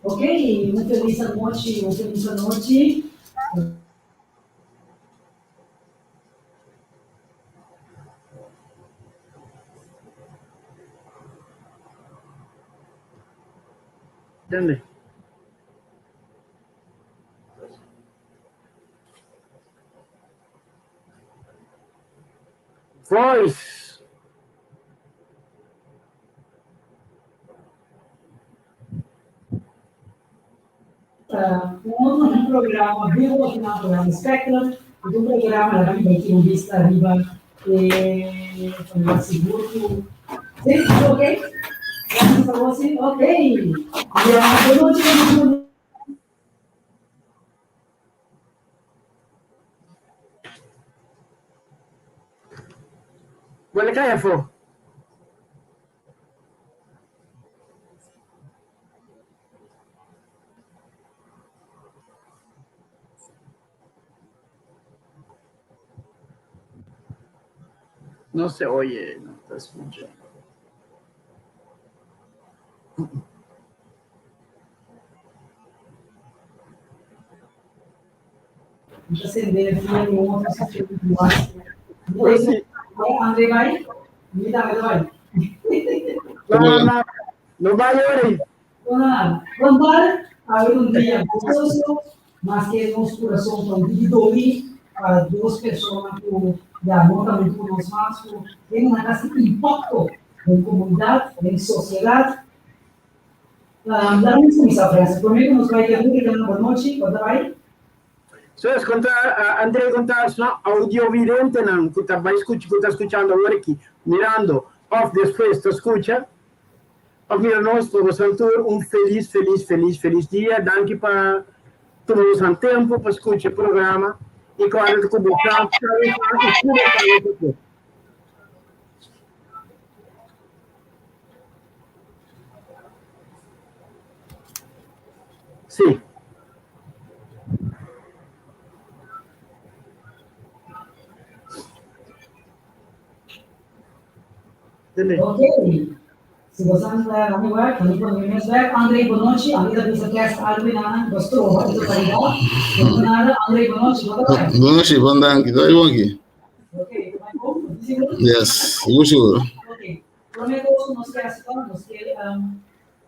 Ok, un felis anochi, un felis anochi. Tende. Voice. Un programa vivo aki na programa Spectrum, y un programa la bin bai un vista riba e pa sigur ku Sí, ok. Gracias a vos, sí. Ok. Ya, buenas noches. Bo le kai afó. No se oye, no te escucha. Mucha sende via di un otro sitio di André bai? Mi tambe bai. No, no, no. No bai ori. Nada. Bon haber un dia gozoso, maske nos kurason ta un tiki dolí pa dos persona ku ya no ta huntu ku nos mas, ku tin un hasi impakto den komunidat, den sosiedat. Laga nos kuminsá, Francis. Promé ku nos bai den un regalo bo nochi, bo ta bai? Sos, konta André konta esnan audiovidentenan ku ta bai skucha, ku ta skuchando awor aki, mirando òf despues ta skucha òf mira nos, pa boso tur un felis, felis, felis, felis dia. Danki pa tuma boso tempu pa skucha e programa i kòrda ku bo sa i ku bo sa. Sí. Ok. Si bo sa mi web, mi pone mi mes web. André, bonochi. Ami ta bisa test algo y nada, bo stroba e totalidad. No nada. André, bonochi. Bo ta bai? Bonochi, bon danki. Ta bon aki. Ok, ta bai bon? Sigur? Yes, sigur sigur. Ok. Prome kos ku nos ke hasi ta, nos ke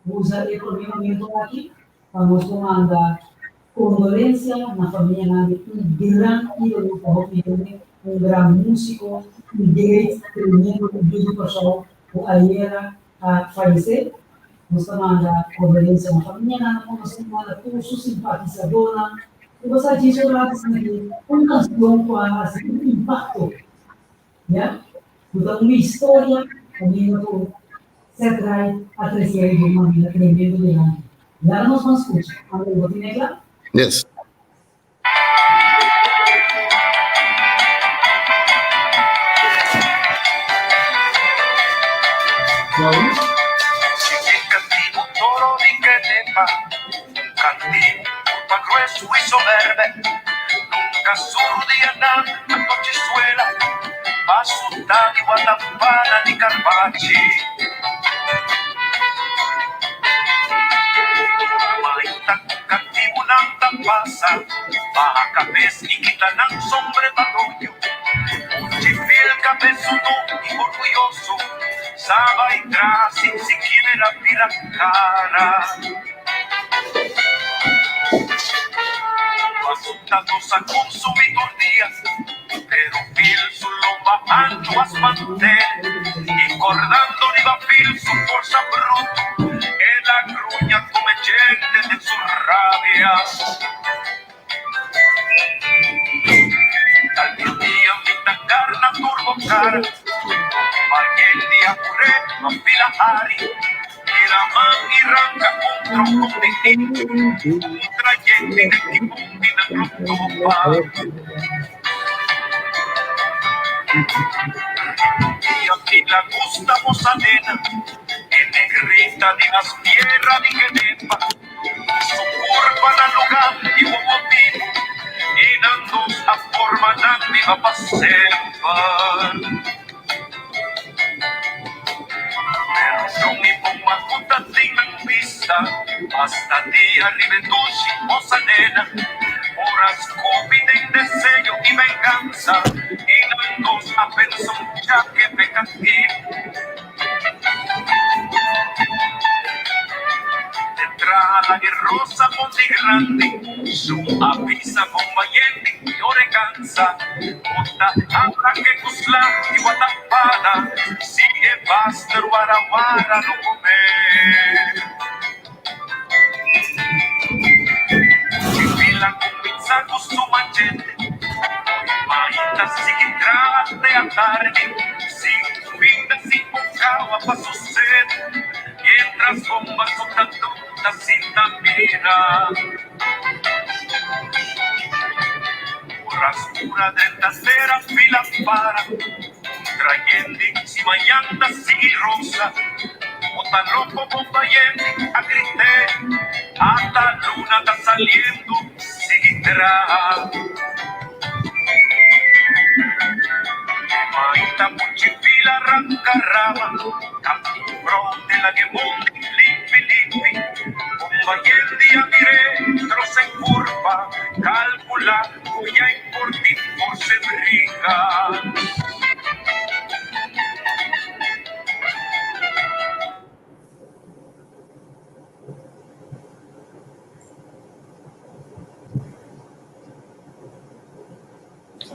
usa e prome momento aki pa nos por manda kondolensia na famianan di un gran ídolo pa hopi hende, un gran músiko, un great, tremendo yu di Kòrsou ku ayera a fayesé. Nos ta manda kondolensia na famianan, konosínan, na tur su simpatisadónan. I bo sa djis un rato asina ki un kansion ku a hasi un impakto. Ya, ku ta un historia kaminda ku Seth Wright a trese di un manera tremendo dilanti. Laga nos ban skucha. André, bo tin e kla? Yes.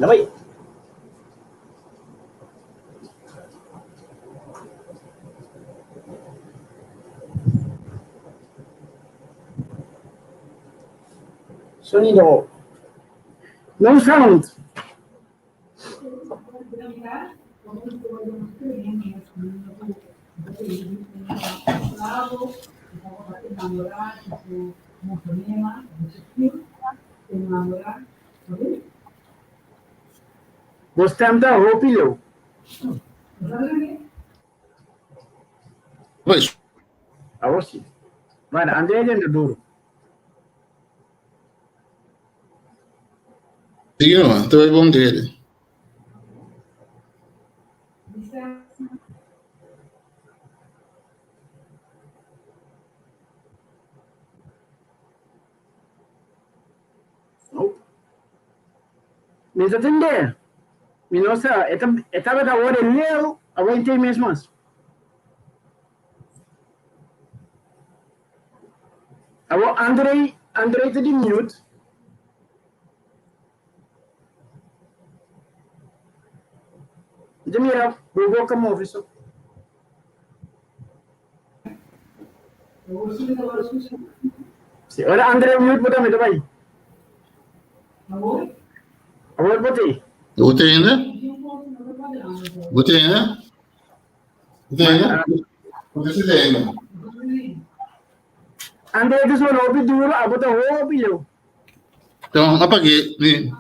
Lamay. Sonido. No sound. Bo stem ta hopi leu. Pois. Awor si. Bueno, André den duro. Sigui nomás, te bai bon dele. Nope. Mi ta tende. Mi no sa, e ta e tabata awor e leu, awor e tin mes mas. Awor Andrei, Andrei ta di mute. Mi ta mira bo boca move so. Si, ora André mute bo tambe ta bai. Awor bo t'ei. Bo ta ainda? Bo ta ainda? Bo ta ainda? Bo ta ainda? André ta sona hopi duro, abo ta hopi leu. Então, apaguei.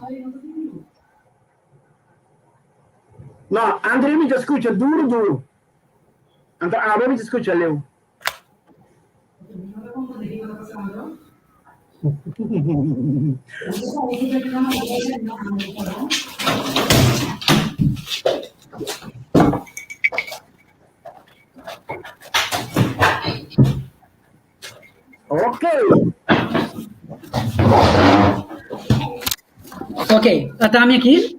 No, André mi ta scucha duro duro. Anto abo mi ta scucha leu. Ok. Ok, atami aqui.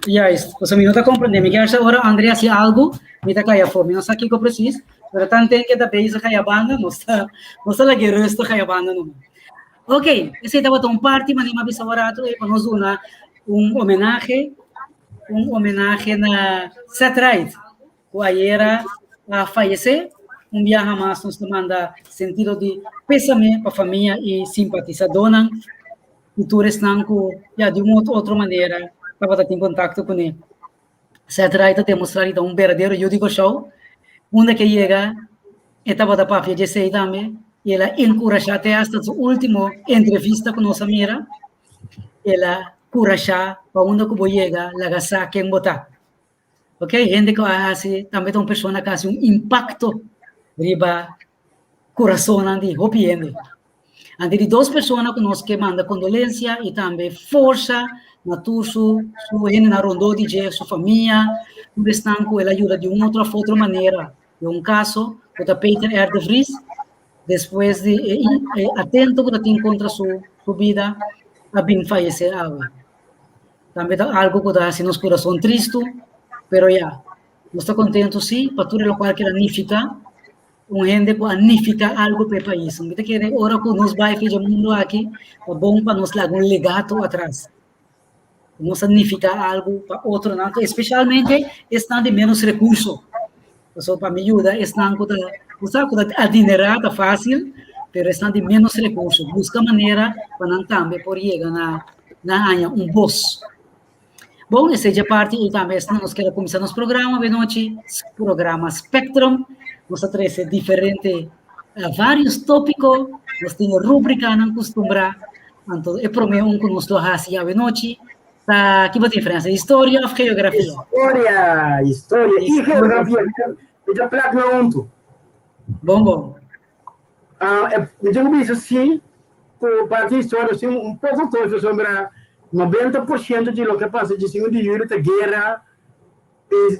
Juist, pasobra mi no ta comprende. Mi kier sa ora André hasi algo, mi ta caya afó. Mi no sa kiko precies, pero tanten ke ta bezig caya banda, nos ta, nos ta lag'é rustig caya banda numa. Ok, esei tabata un parti, manera mi a bisa ora rato ei, pa nos duna un homenahe, un homenahe na Seth Wright, ku ayera a fayesé. Un biaha mas nos ta manda sentido di pésame pa famia i simpatisadónan i tur esnan ku ya di un òf otro manera tabata tin kontakto kuné. Seth Wright ta demostrá di ta un berdadero yu di Kòrsou. Unda ke yega e tabata papia di esei tambe i el a enkurashá te asta su último entrevista ku nos a mira, el a kurashá pa unda ku bo yega laga sa ken bo ta. Ok, hende ku a hasi tambe ta un persona ku a hasi un impakto riba kurasonnan di hopi hende. Anto di dos persona ku nos ke manda kondolensia i tambe forsa na tur su su hendenan rondó di dje, su famia, tur esnan ku el a yuda di un otro òf otro manera. Den un kaso ku ta Peter R. de Vries. despues di e e atento ku ta tin kontra su su bida a bin fayesé awe. Tambe ta algu ku ta hasi nos kurason tristu, pero ya, nos ta kontentu sí pa tur e lokual ku el a nifiká, un hende ku a nifiká algu pa e pais. Mi ta kere ora ku nos bai for dje mundu aki, ta bon pa nos laga un legato atras. Ku nos a nifiká algu pa otronan, espesialmente esnan di ménos rekurso. Pasobra pa mi yuda esnan ku ta, bo sa ku ta adinerá ta fásil, pero esnan di ménos rekurso, buska manera pa nan tambe por yega na na haña un bos. Bon, esei dje parti i tambe esnan nos kere kuminsá nos programa benochi, programa Spectrum. Nos ta trese diferente varios tópiko, nos tin rúbrikanan kustumbrá. Anto e promé un ku nos lo hasi awenochi ta, ki bo tin Frans, historia òf geografia? Historia, historia i geografia. Mi ta plak nan huntu. Bon, bon. Mi tin ku bisa si ku parti historia si un poko kos pasobra 90% di loke a pasa 15 di julio ta guera i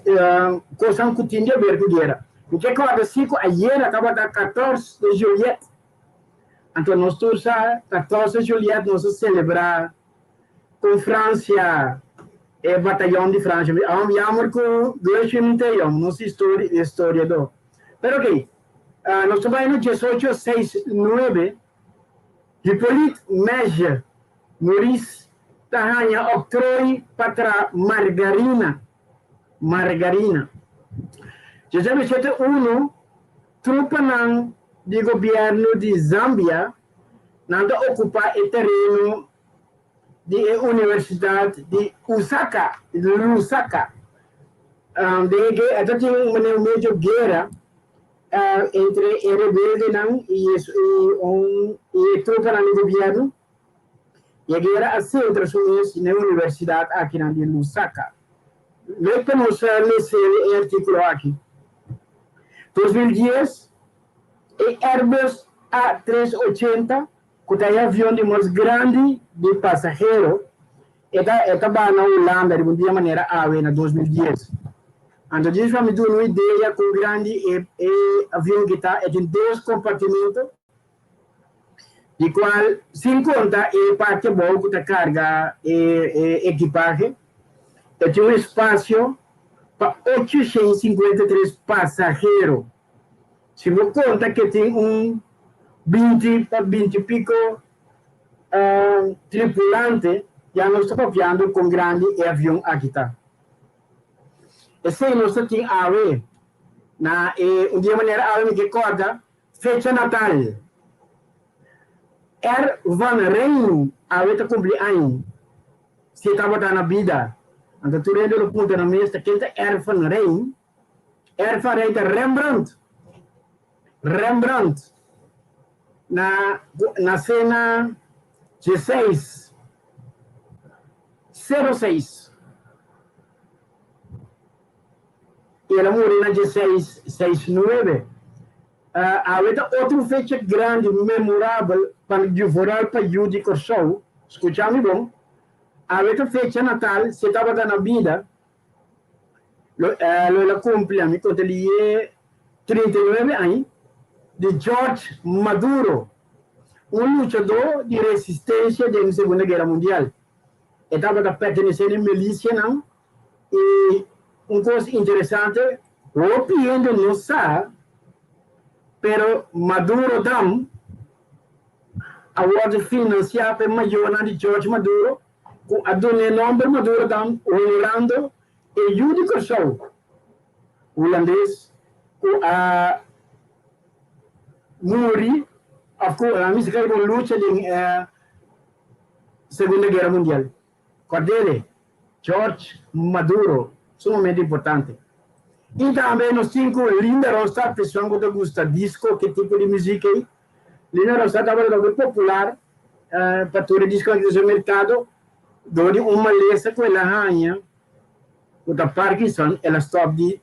kosnan ku tin di aber ku guera. Mi ke kòrda si ku ayera tabata 14 de juliet. Anto nos tur sa 14 de juliet nos a selebrá ku Francia, e batayon di Francia. Mi yammer ku Gershwin Teon, nos historiadó. Pero ok, nos ta bai na diesocho seis nuebe, Hippolyte Mège Maurice ta haña oktrooi pa traha margarina, margarina. Diesnuebe shete unu, trupanan di gobièrnu di Zambia nan ta okupá e tereno di e Universidat di Usaka, Lusaka. Den e ta tin un manera medio guera entre e rebeldenan i e trupanan di gobièrnu. I e guera a sentra su mes na e universidat akinan di Lusaka. Lek pa nos lese e artíkulo aki. 2010, e Airbus A380 ku ta e avion di mas grandi di pasahero, e ta e ta baha na Hulanda riba un dia manera awe na 2010. Anto djis pa mi duna un idea kon grandi e e avion ki ta, e tin dos kompartimento, di kual sin konta e parti abou ku ta karga e e ekipahe, e tin un espasio pa 853 pasahero. Si bo konta ke tin un 20 pa 20 i piko tripulante, ya nos ta papiando kon grandi e avion aki ta. Esei nos ta tin awe na e un dia manera awe mi ke kòrda fecha natal. R. Van Rijn awe ta kumpli aña, si e tabata na bida. Anto tur hende lo puntra nan mes ta ken ta R. Van Rijn. R. Van Rijn ta Rembrandt. Rembrandt na nase na dieseis sero seis i el a muri na dieseis seis nuebe. Awe ta otro fecha grandi memorabel pa vooral pa yu di Kòrsou. Skucha mi bon, awe ta fecha natal si e tabata na bida. Lo el a cumpli, ami conta li e 39 aña, di George Maduro, un luchador di resistencia den Segunda Guera Mundial. E tabata pertenece na e milicianan y un cos interesante, hopi hende no sa, pero Maduro Dam a wordo financia pa e mayornan di George Maduro, ku a duna e nòmber Madurodam honorando e yu di Kòrsou hulandes ku a muri òf ku a mester kai den lucha den e Segunda Guera Mundial. Kòrd'e, George Maduro, sumamente importante. I tambe nos tin ku Linda Ronstadt, esun ku ta gusta disko, ke tipo di muzik ei. Linda Ronstadt tabata hopi popular pa tur e diskonan ki ta su merkado dor di un malesa ku el a haña ku ta Parkinson el a stòp di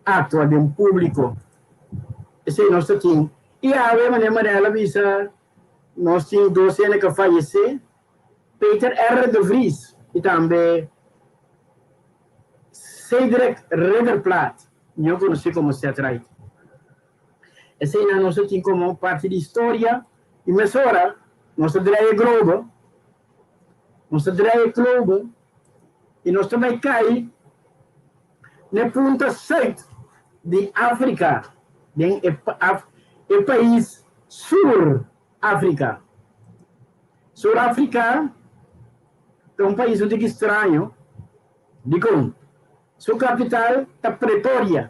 aktua den públiko. Esei nos ta tin. I awe manera Mariela a bisa nos tin dos hende ku a fayesé, Peter R. de Vries i tambe Cedric Ridderplaat, mihó konosí komo Ced Ride. Eseinan nos a tin komo parti di historia i mesora nos ta draai e globo, nos ta draai e globo i nos ta bai kai na e punta sùit di Afrika, den e e pais Sur Afrika. Sur Afrika ta un pais un tiki straño, dikon? Su kapital ta Pretoria.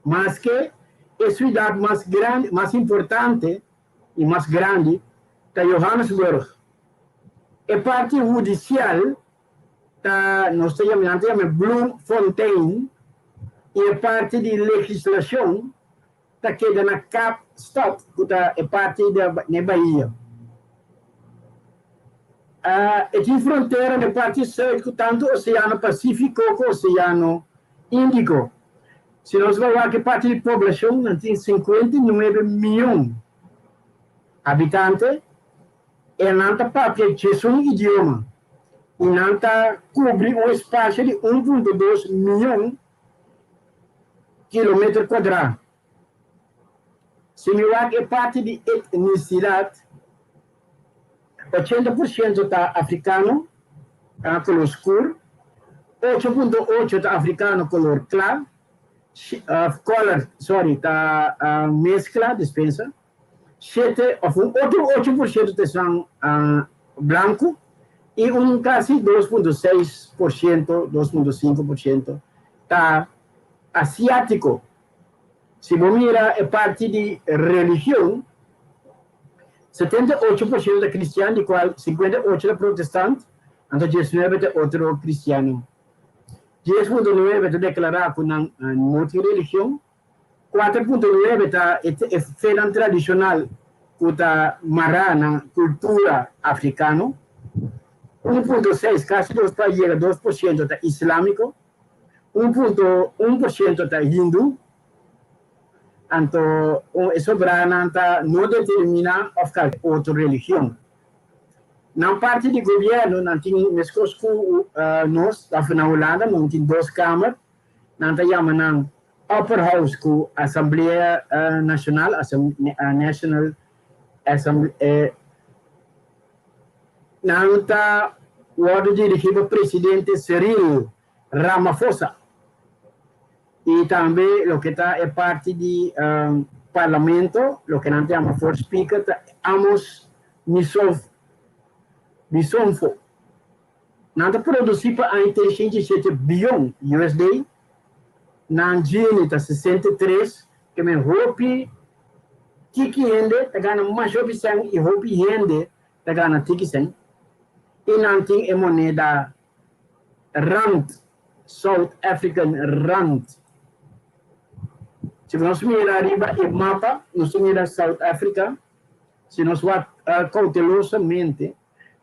Maske e siudat mas grandi, mas importante i mas grandi ta Johannesburg. E parti hudisial ta, nos ta yama, nan ta yama Bloemfontein i e parti di legislashon ta keda na Kaapstad ku ta e parti na e bahia. E tin frontera na e parti sùit ku tantu Oseano Pasífiko ku Oseano Índiko. Si nos bai wak e parti di poblashon, nan tin 59 mion habitante i nan ta papia diesun idioma i nan ta kubri un espasio di 1.2 mion kilometer kuadrá. Si mi wak e parti di etnisidat, 80% ta afrikano, kolor skur, 8.8 ta afrikano kolor kla, color, sorry, ta meskla, dispensa, shete of un otro 8% ta esnan blanku i un kasi 2.6%, 2.5% ta asiátiko. Si bo mira e parti di religion, 78% ta kristian, di kual 58 ta protestant, anto 19 ta otro kristiannan. 10.9 ta deklará ku nan no tin religion, 4.9 ta e fenan tradishonal ku ta mará na kultura afrikano, 1.6, kasi dos pa yega 2% ta islámiko, 1.1% ta hindu, anto e sobranan ta no determiná òf kalke otro religion. Nan parti di gobièrnu nan tin meskos ku nos na Hulanda, nan tin dos kamer, nan ta yama nan Upper House ku Asamblea Nashonal, National Assembly. Nan ta wòrdu dirigí pa presidente Cyril Ramaphosa i tambe loke ta e parti di parlamento, loke nan ta yama Fourth Speaker ta Amos Misomfo. Nan ta produsí pa aña 307 bion USD, nan Gini ta 63, ke men hopi tiki hende ta gana masha hopi sèn i hopi hende ta gana tiki sèn, i nan tin e moneda rand, South African Rand. Si nos mira riba e mapa, nos ta mira South Africa, si nos wak koutelosamente,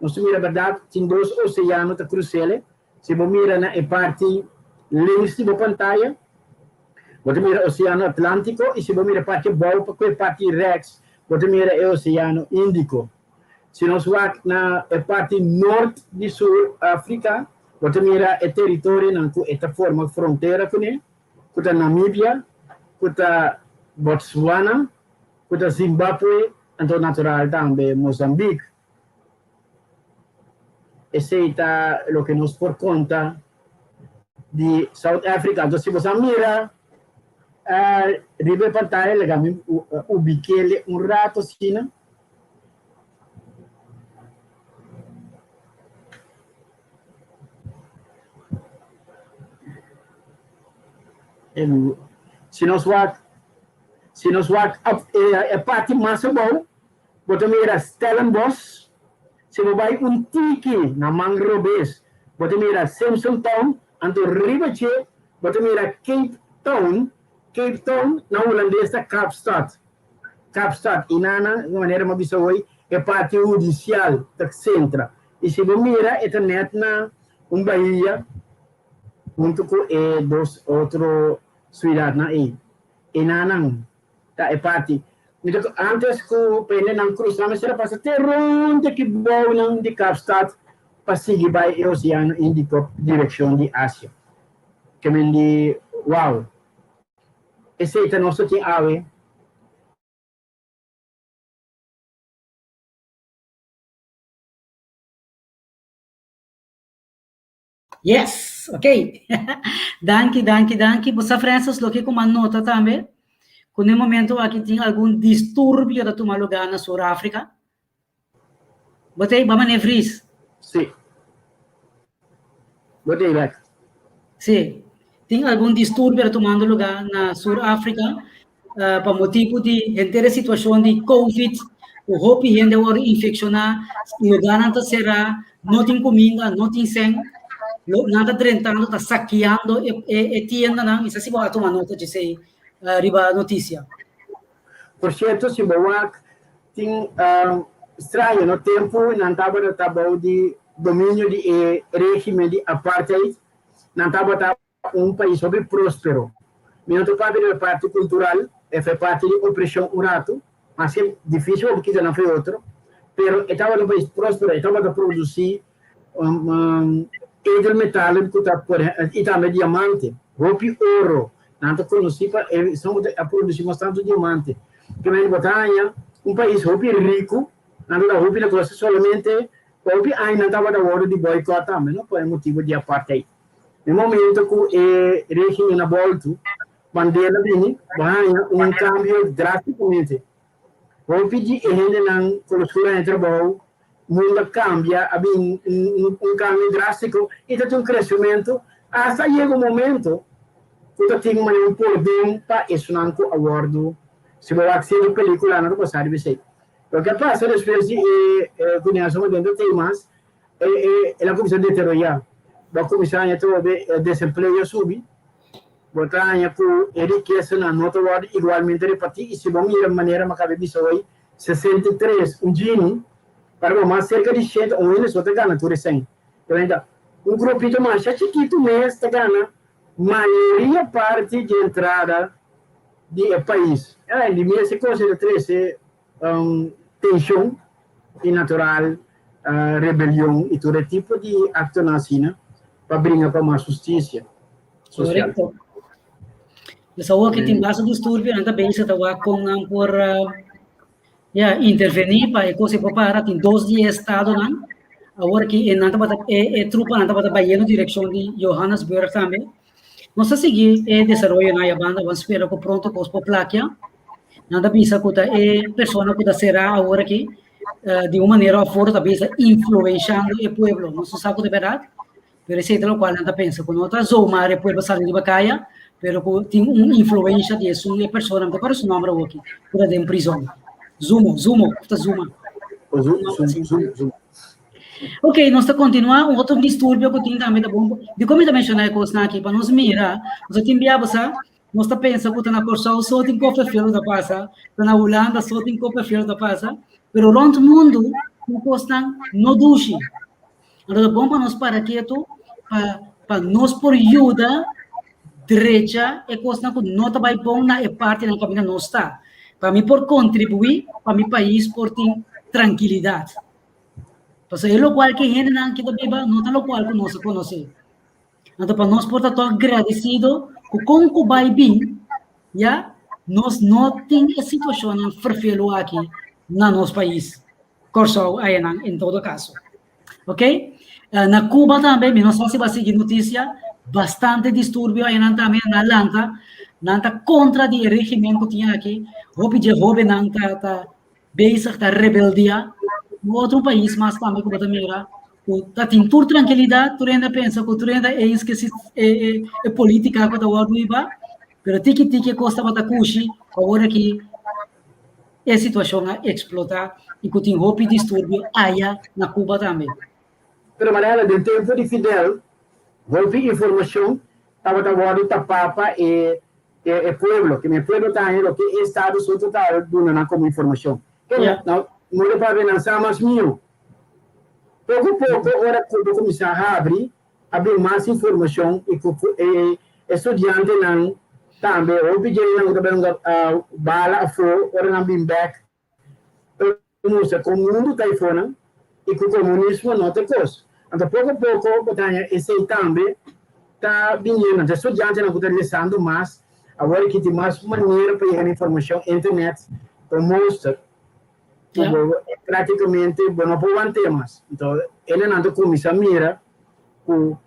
Nos ta mira berdad tin dos oceano ta crusele. Si bo mira na e parti links di bo pantaya, bo ta mira Oceano Atlantico y si bo mira parti abou pa cu e parti rechts, bo ta mira e Oceano Indico. Si nos wak na e parti noord di Sur Africa, bo ta mira e territorionan cu e ta forma frontera cune, cu ta Namibia, cu ta Botswana, cu ta Zimbabwe, anto natural tambe Mozambique. Esey ta loke nos por conta di South Africa. Anto si boso a mira riba e pantaya, laga mi ubikele un rato asina. Si nos wak, si nos wak e parti mas abou, Bo ta mira Stellenbosch, si bo bai un tiki na man robes bo ta mira Simpson Town, anto riba dje bo ta mira Cape Town, Cape Town na hulandes ta Kaapstad, Kaapstad, i na nan manera mi a bisa hoy e parti hudisial ta sentra, i si bo mira e ta net na un bahia hunto ku e dos otro suidatnan ei, i na nan Ta e parti. Mi ta antes ku pendenan krusa mester a pasa te rond e kibounan di Kaapstad pa sigui bai e Oseano Indiko direkshon di Asia. Ke men di, Wow! Esei ta nos ta tin awe. Yes, ok. Danki, danki, danki. Bo sa Francis, loke ku m'a nota tambe, ku n'e momento aki tin algun disturbio ta tuma lugá na Sur Afrika. Bo ta ei ba manera Vries? Sí. Bo ta ei bek. Sí. Tin algun disturbio ta tumando lugá na Sur Afrika pa motibu di henter e situashon di Covid ku hopi hende a wòrdu infekshoná, lugánan ta será, no tin kuminda, no tin sèn, nan ta drentando, ta sakeando e tiendanan. Mi sa si bo a tuma nota dje esei riba notisia. Por sierto, si bo wak tin straño no tempu nan tabata ta bou di dominio di e régimen di apartheid, nan tabata un pais hopi prospero. Mi no ta papia di e parti cultural, e fe parti di opresion un ratu, maske dificil hopi kita nan fe otro, pero e tabata un pais prospero, e tabata produci edelmetalen cu ta por y tambe diamante, hopi oro, nan ta conoci pa e son cu ta a produci mas tanto diamante. Kimente bo ta haña un pais hopi rico, nan ta da hopi negocio solamente pa hopi aña nan tabata wordo di boycott tambe no pa e motibo di apartheid. E momento ku e regimen a boltu, Mandela bini, bo haña un kambio drástikamente. Hopi di e hendenan ku lo skura den trabou, mundu a kambia, a bin un kambio drástiko i ta tin un kresementu asta a yega un momento ku ta tin manera un pordon pa esunnan ku a wòrdu. Si bo wak sierto pelíkulanan ta pasa riba esei. Loke a pasa despues di e ku Nelson Mandela ta tin mas El a kuminsá deteroyá. Bo a kuminsá haña atrobe e desempleo a subi. Bo ta haña ku e rikesanan no ta wòrdu igualmente repartí. I si bo mira manera mi a kaba di bisa hoy, 63 un djini, para bo mas serka di shenta un hende so ta gana tur esei. Pero ainda un grupito masha chikitu mes ta gana mayoria parti di entrada di e pais. Di mi ese kos ei ta trese tenshon i natural rebelion i tur e tipo di aktonan asina pa bringa pa mas hustisia sosial. Korekto. Dus awor ki tin basta disturbio nan ta bezig ta wak kon nan por ya intervení pa e kos ei por para. Tin dos di e estadonan awor ki e nan tabata e e trupanan tabata bayendo direkshon di Johannesburg tambe. Nos ta sigui e desaroyonan ayabanda, wan spera ku pronto kos por plakia. Nan ta bisa ku ta e persona ku ta será awor aki di un manera òf otro ta bisa influenshando e pueblo. Nos no sa ku ta bèrdat, pero esei ta lokual nan ta pensa, ku no ta zomaar e pueblo sali riba kaya, pero ku tin un influensha di esun e persona, mi ta kòrda su nòmber awor aki, ku ta den prizòn. Zumo, Zumo, òf ta Zuma? Zuma. Ok, nos ta kontinuá. Un otro disturbio ku tin tambe ta bon. Dikon mi ta menshoná e kosnan aki? Pa nos mira, nos tin bia bo sa, nos ta pensa ku ta na Kòrsou so tin kofefiel ta pasa, ta na Hulanda so tin kofefiel ta pasa, pero rònt mundu tin kosnan no dushi. Anto ta bon pa nos para ketu pa pa nos por yuda drecha e kosnan ku no ta bai bon na e partinan kaminda nos ta. Pa mi por kontribuí pa mi pais por tin trankilidat. Pasobra e lokual ku e hendenan aki ta biba no ta lokual ku nos a konosé. Anto pa nos por ta tòg gradesido ku kon ku bai bin, ya, nos no tin e situashonnan ferfelu aki na nos pais, Kòrsou ayanan en todo kaso. Ok? Na Cuba tambe, mi no sa si bo a sigui notisia, bastante disturbio ayanan tambe, nan a lanta, nan ta kontra di e regimen ku tin aki, hopi dje hóbennan ta ta bezig ta rebeldia. Un otro pais mas tambe ku bo ta mira ku ta tin tur trankilidat, tur hende a pensa ku tur hende a eens ku e e e politika ku ta wòrdu hiba, pero tiki tiki e kos tabata kushi, awor aki e situashon a eksplotá i ku tin hopi disturbio aya na Cuba tambe. Pero manera den tempu di Fidel, hopi informashon tabata wòrdu tapá pa e e pueblo, ke e pueblo ta haña loke e estado so ta duna nan komo informashon. Ke no no papia nan sa mas mihó. Poko poko ora Cuba kuminsá habri, a bin mas informashon i ku e estudiantenan tambe, hopi dje nan ku ta bai hunga bala afó, ora nan bin bèk ta mustra kon mundu ta eifonan i ku komunismo no ta e kos. Anto poko poko bo ta haña esei tambe ta biniendo. Anto e studiantenan ku ta lesando mas awor aki tin mas manera pa yega na informashon, internet ta un monster ku bo praktikamente bo no por want'é mas. Anto hendenan ta kuminsá mira ku.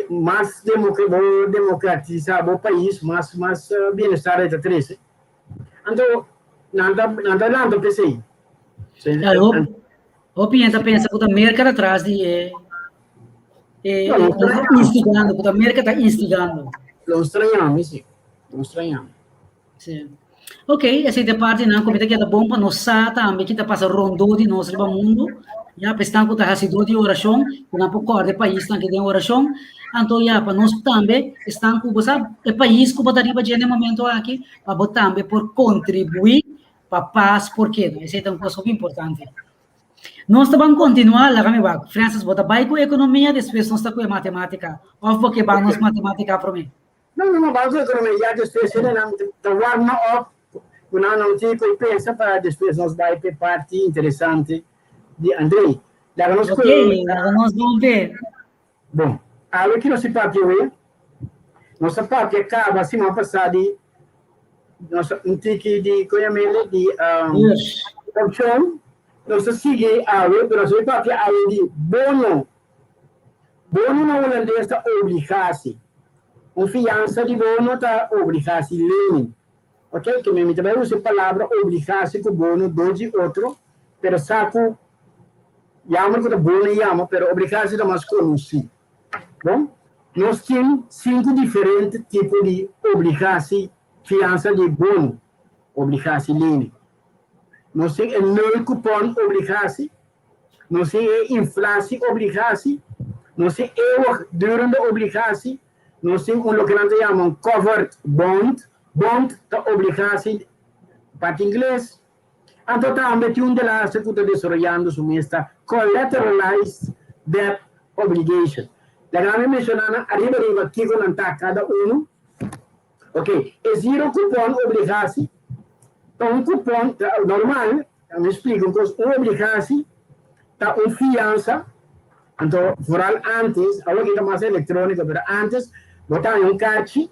Mas bo demokratisá bo pais, mas mas bienestar e ta trese. Anto nan ta nan ta lanta p'esei. Ya, hopi hende ta pensa ku ta Merka ta tras di e e instigando, ku ta Merka ta instigando. Lo strañami, si. Lo strañami. Sí. Ok, esei ta e partinan ku mi ta keda bon pa nos sa tambe ki ta pasa rondó di nos riba mundu. Ya, pa esnan ku ta hasidó di orashon, ku nan por kòrda e paisnan ki den orashon. Anto ya, pa nos tambe, esnan ku bo sa e pais ku bo ta riba dje na e momento aki, pa bo tambe por kontribuí pa pas por keda. Esei ta un kos hopi importante. Nos ta ban kontinuá, laga mi wak. Francis, bo ta bai ku ekonomia, despues nos ta ku e matemátika. Òf bo ke ban nos matemátika promé? No, no, no, ban ku ekonomia ya despues hendenan ta warma op ku nan nan tin ku pensa pa despues nos bai p'e parti interesante di Andrei. Laga nos Ok, laga nos bon p'e. Bon, awe ki nos ta papia awe, nos ta papia kaba siman pasá di nos un tiki di koñamele di opshon, nos ta sigui awe, pero nos ta papia awe di bono. Bono na hulandes ta obligatie. Un fiansa di bono ta obligatielening. Ok, ke mi ta bai usa e palabra obligatie ku bono dos di otro, pero sa ku yama ku ta bono yama, pero obligatie ta mas konosí. Bon, nos tin sinku diferente tipo di obligatie, fiansa di bono, obligatielening. Nos tin e nul kupon obligatie, Nos tin e inflatie obligatie, nos tin eeuwigdurende obligatie, nos tin un loke nan ta yama un covered bond, bond ta obligatie parti ingles, anto tambe tin un delaster ku ta desaroyando su mes ta collateralized debt obligation. Laga mi menshoná nan ariba riba kiko nan ta kada unu. Ok, e zero coupon obligatie ta un coupon normal. Mi splika un kos, un obligasi ta un fiansa, anto vooral antes, awor aki ta mas elektroniko, pero antes bo ta haña un karchi,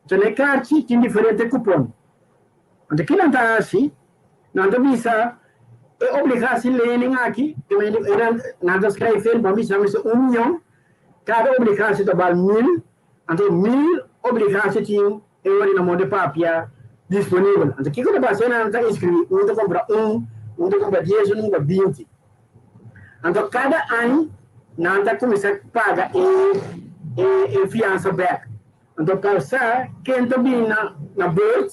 anto na e karchi tin diferente kupon. Anto ki nan ta hasi? Nan ta bisa e obligasi lening aki, nan ta skrijf bo bisa mester un miyon, kada obligasi ta bal mil, Anto mil obligatie tin e ora na modo papia disponibel. Anto kiko ta pasa? Nan ta inscribi, un ta compra un, un ta compra dies, un ta compra binti. Anto cada aña nan ta cuminsa paga e e fiansa bek. Anto pa sa ken ta bin na na beurt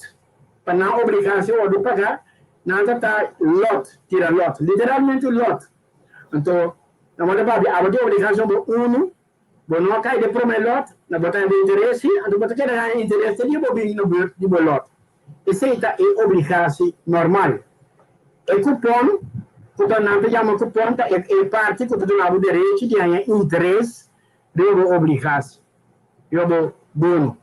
pa nan obligatie wordo paga, nan ta ta lot, tira lot, literalmente lot. Anto na modo papia abo tin obligacion bo unu. Bo no a kai den promé lòt, na bo ta haña interes sí, anto bo ta keda haña interes te dia bo bini na bùrt di bo lòt. Esei ta e obligasi normal. E kupòn, ku ta nan ta yama kupòn, ta e parti ku ta duna bo derechi di haña interes riba bo obligasi, riba bo bono.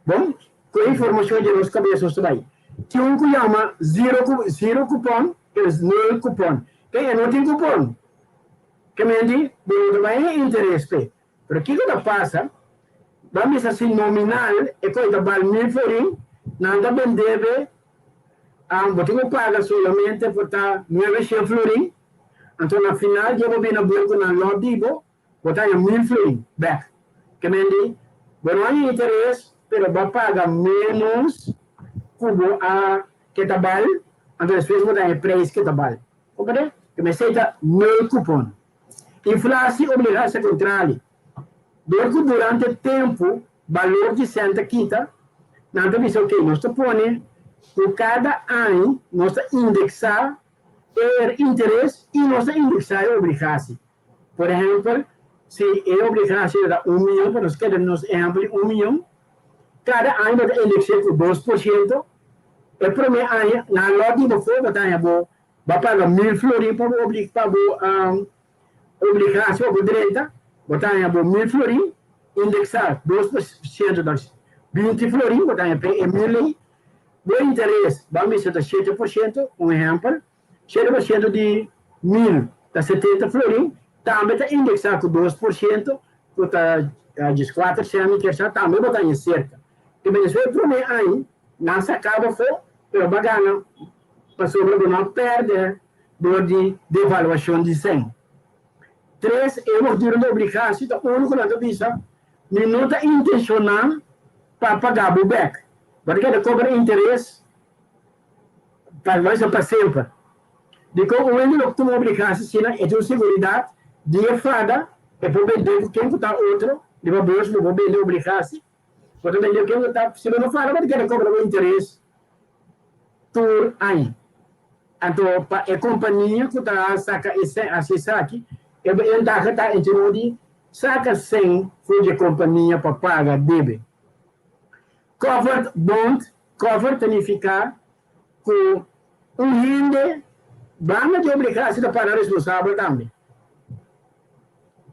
Bon, ku e informashon dje nos kabes nos ta bai. Tin un ku yama zero zero kupòn, es nul kupòn. Ke e no tin kupòn. Ke menti, bo no ta bai e interes p'e. Pero kiko ta pasa? Ban bisa si nominal e koi ta bal mil florin, nan ta bend'é p'e, bo tin ku paga solamente por ta nuebe shen florin, anto na final dje bo bini buen ku nan lòt di bo, bo ta haña mil florin bèk. Ke menti, bo no haña interes, pero bo a paga ménos ku bo a ke ta bal, anto despues bo ta haña e preis ke ta bal. Comprende? E mester ta nul kupon. Inflatie obligatie kontrali. Dor ku durante tempu balor di sèn ta kita, nan ta bisa oke nos ta pone ku kada aña nos ta indeksá e interes i nos ta indeksá e obligatie. Por ehèmpel, si e obligatie ta un miyon, pa nos keda nos ehèmpel di un miyon, kada aña bo ta indeks'é ku 2%, e promé aña nan lòt di bo for bo ta haña bo Bo paga mil florin pa bo pa bo obligacion pa bo drenta, bo ta haña bo mil florin indexá 2% ta 20 florin, bo ta haña p'e e mil ei. Bo interes ban bisa ta 7%, un ehèmpel, 7% di mil ta 70 florin, tambe ta indexá ku 2% ku ta 14 sèn mi kier sa, tambe bo ta haña serka. Te Venezuela e promé aña nan saka bo afó, pero bo a gana pasobra bo no a pèrdè dor di devaluashon di sèn. Tres, e wòrdu durante obligasi ta unu ku nan ta bisa. Mi no ta intenshoná pa paga bo bèk. Bo ta keda kobra interes pa bo pa semper. Dikon un hende lo tuma obligasi asina? E tin un seguridat di e fada, e por bendé ku ken ku ta otro riba bors, bo por bende obligasi, bo ta bendé ku ken ku ta, si bo no fada bo ta keda kobra bo interes tur aña. Anto pa e kompania ku ta saka e sèn hasi esaki, e bentaha ta e tin di saka sèn for di e kompania pa paga debe. Covered bond, covered ta nifiká ku un hende banda di obligasi ta para responsabel tambe.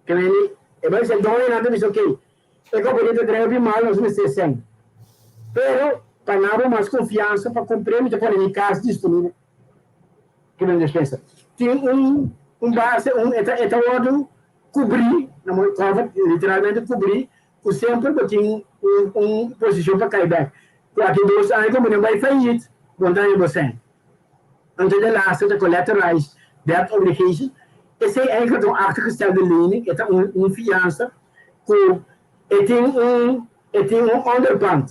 Kemeni e bai ser doñonan ta bisa ok, e kompania ta drai hopi mal nos mester sèn. Pero pa nan bo mas konfiansa pa kumpr'é mi ta pone mi kas disponibel. Kemeni despensa. Tin un un base un e ta e ta wòrdu kubrí, na modo covered literalmente kubrí ku semper bo tin un un posishon pa kai bèk. Ku aki dos aña kompania bai fayit, bo no ta haña bo sèn. Anto de laatste ta collateralized debt obligation. Esei eigenlijk ta un achtergestelde lening, e ta un un fiansa ku e tin un e tin un onderpand.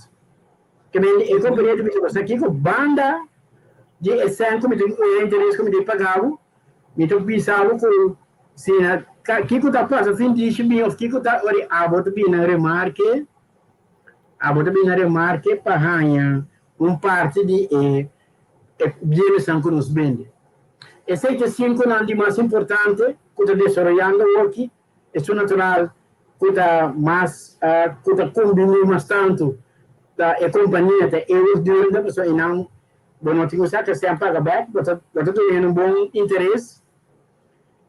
Ke men e kompania ta bisa bo sa kiko banda di e sèn ku mi tin un interes ku mi tin paga bo, mi ta bisa bo ku si na kiko ta pasa fin di shi bin of kiko ta ora abo ta bini na remarke, abo ta bini na remarke pa haña un parti di e e bienesnan ku nos bende. Esei ta e sinkunan di mas importante ku ta desaroyando awoki, esun natural ku ta mas ku ta kumbiní mas tantu ta e kompania ta eeuwigdurende pasobra einan bo no tin ku sa kasian paga bèk, bo ta bo ta duna hende un bon interes.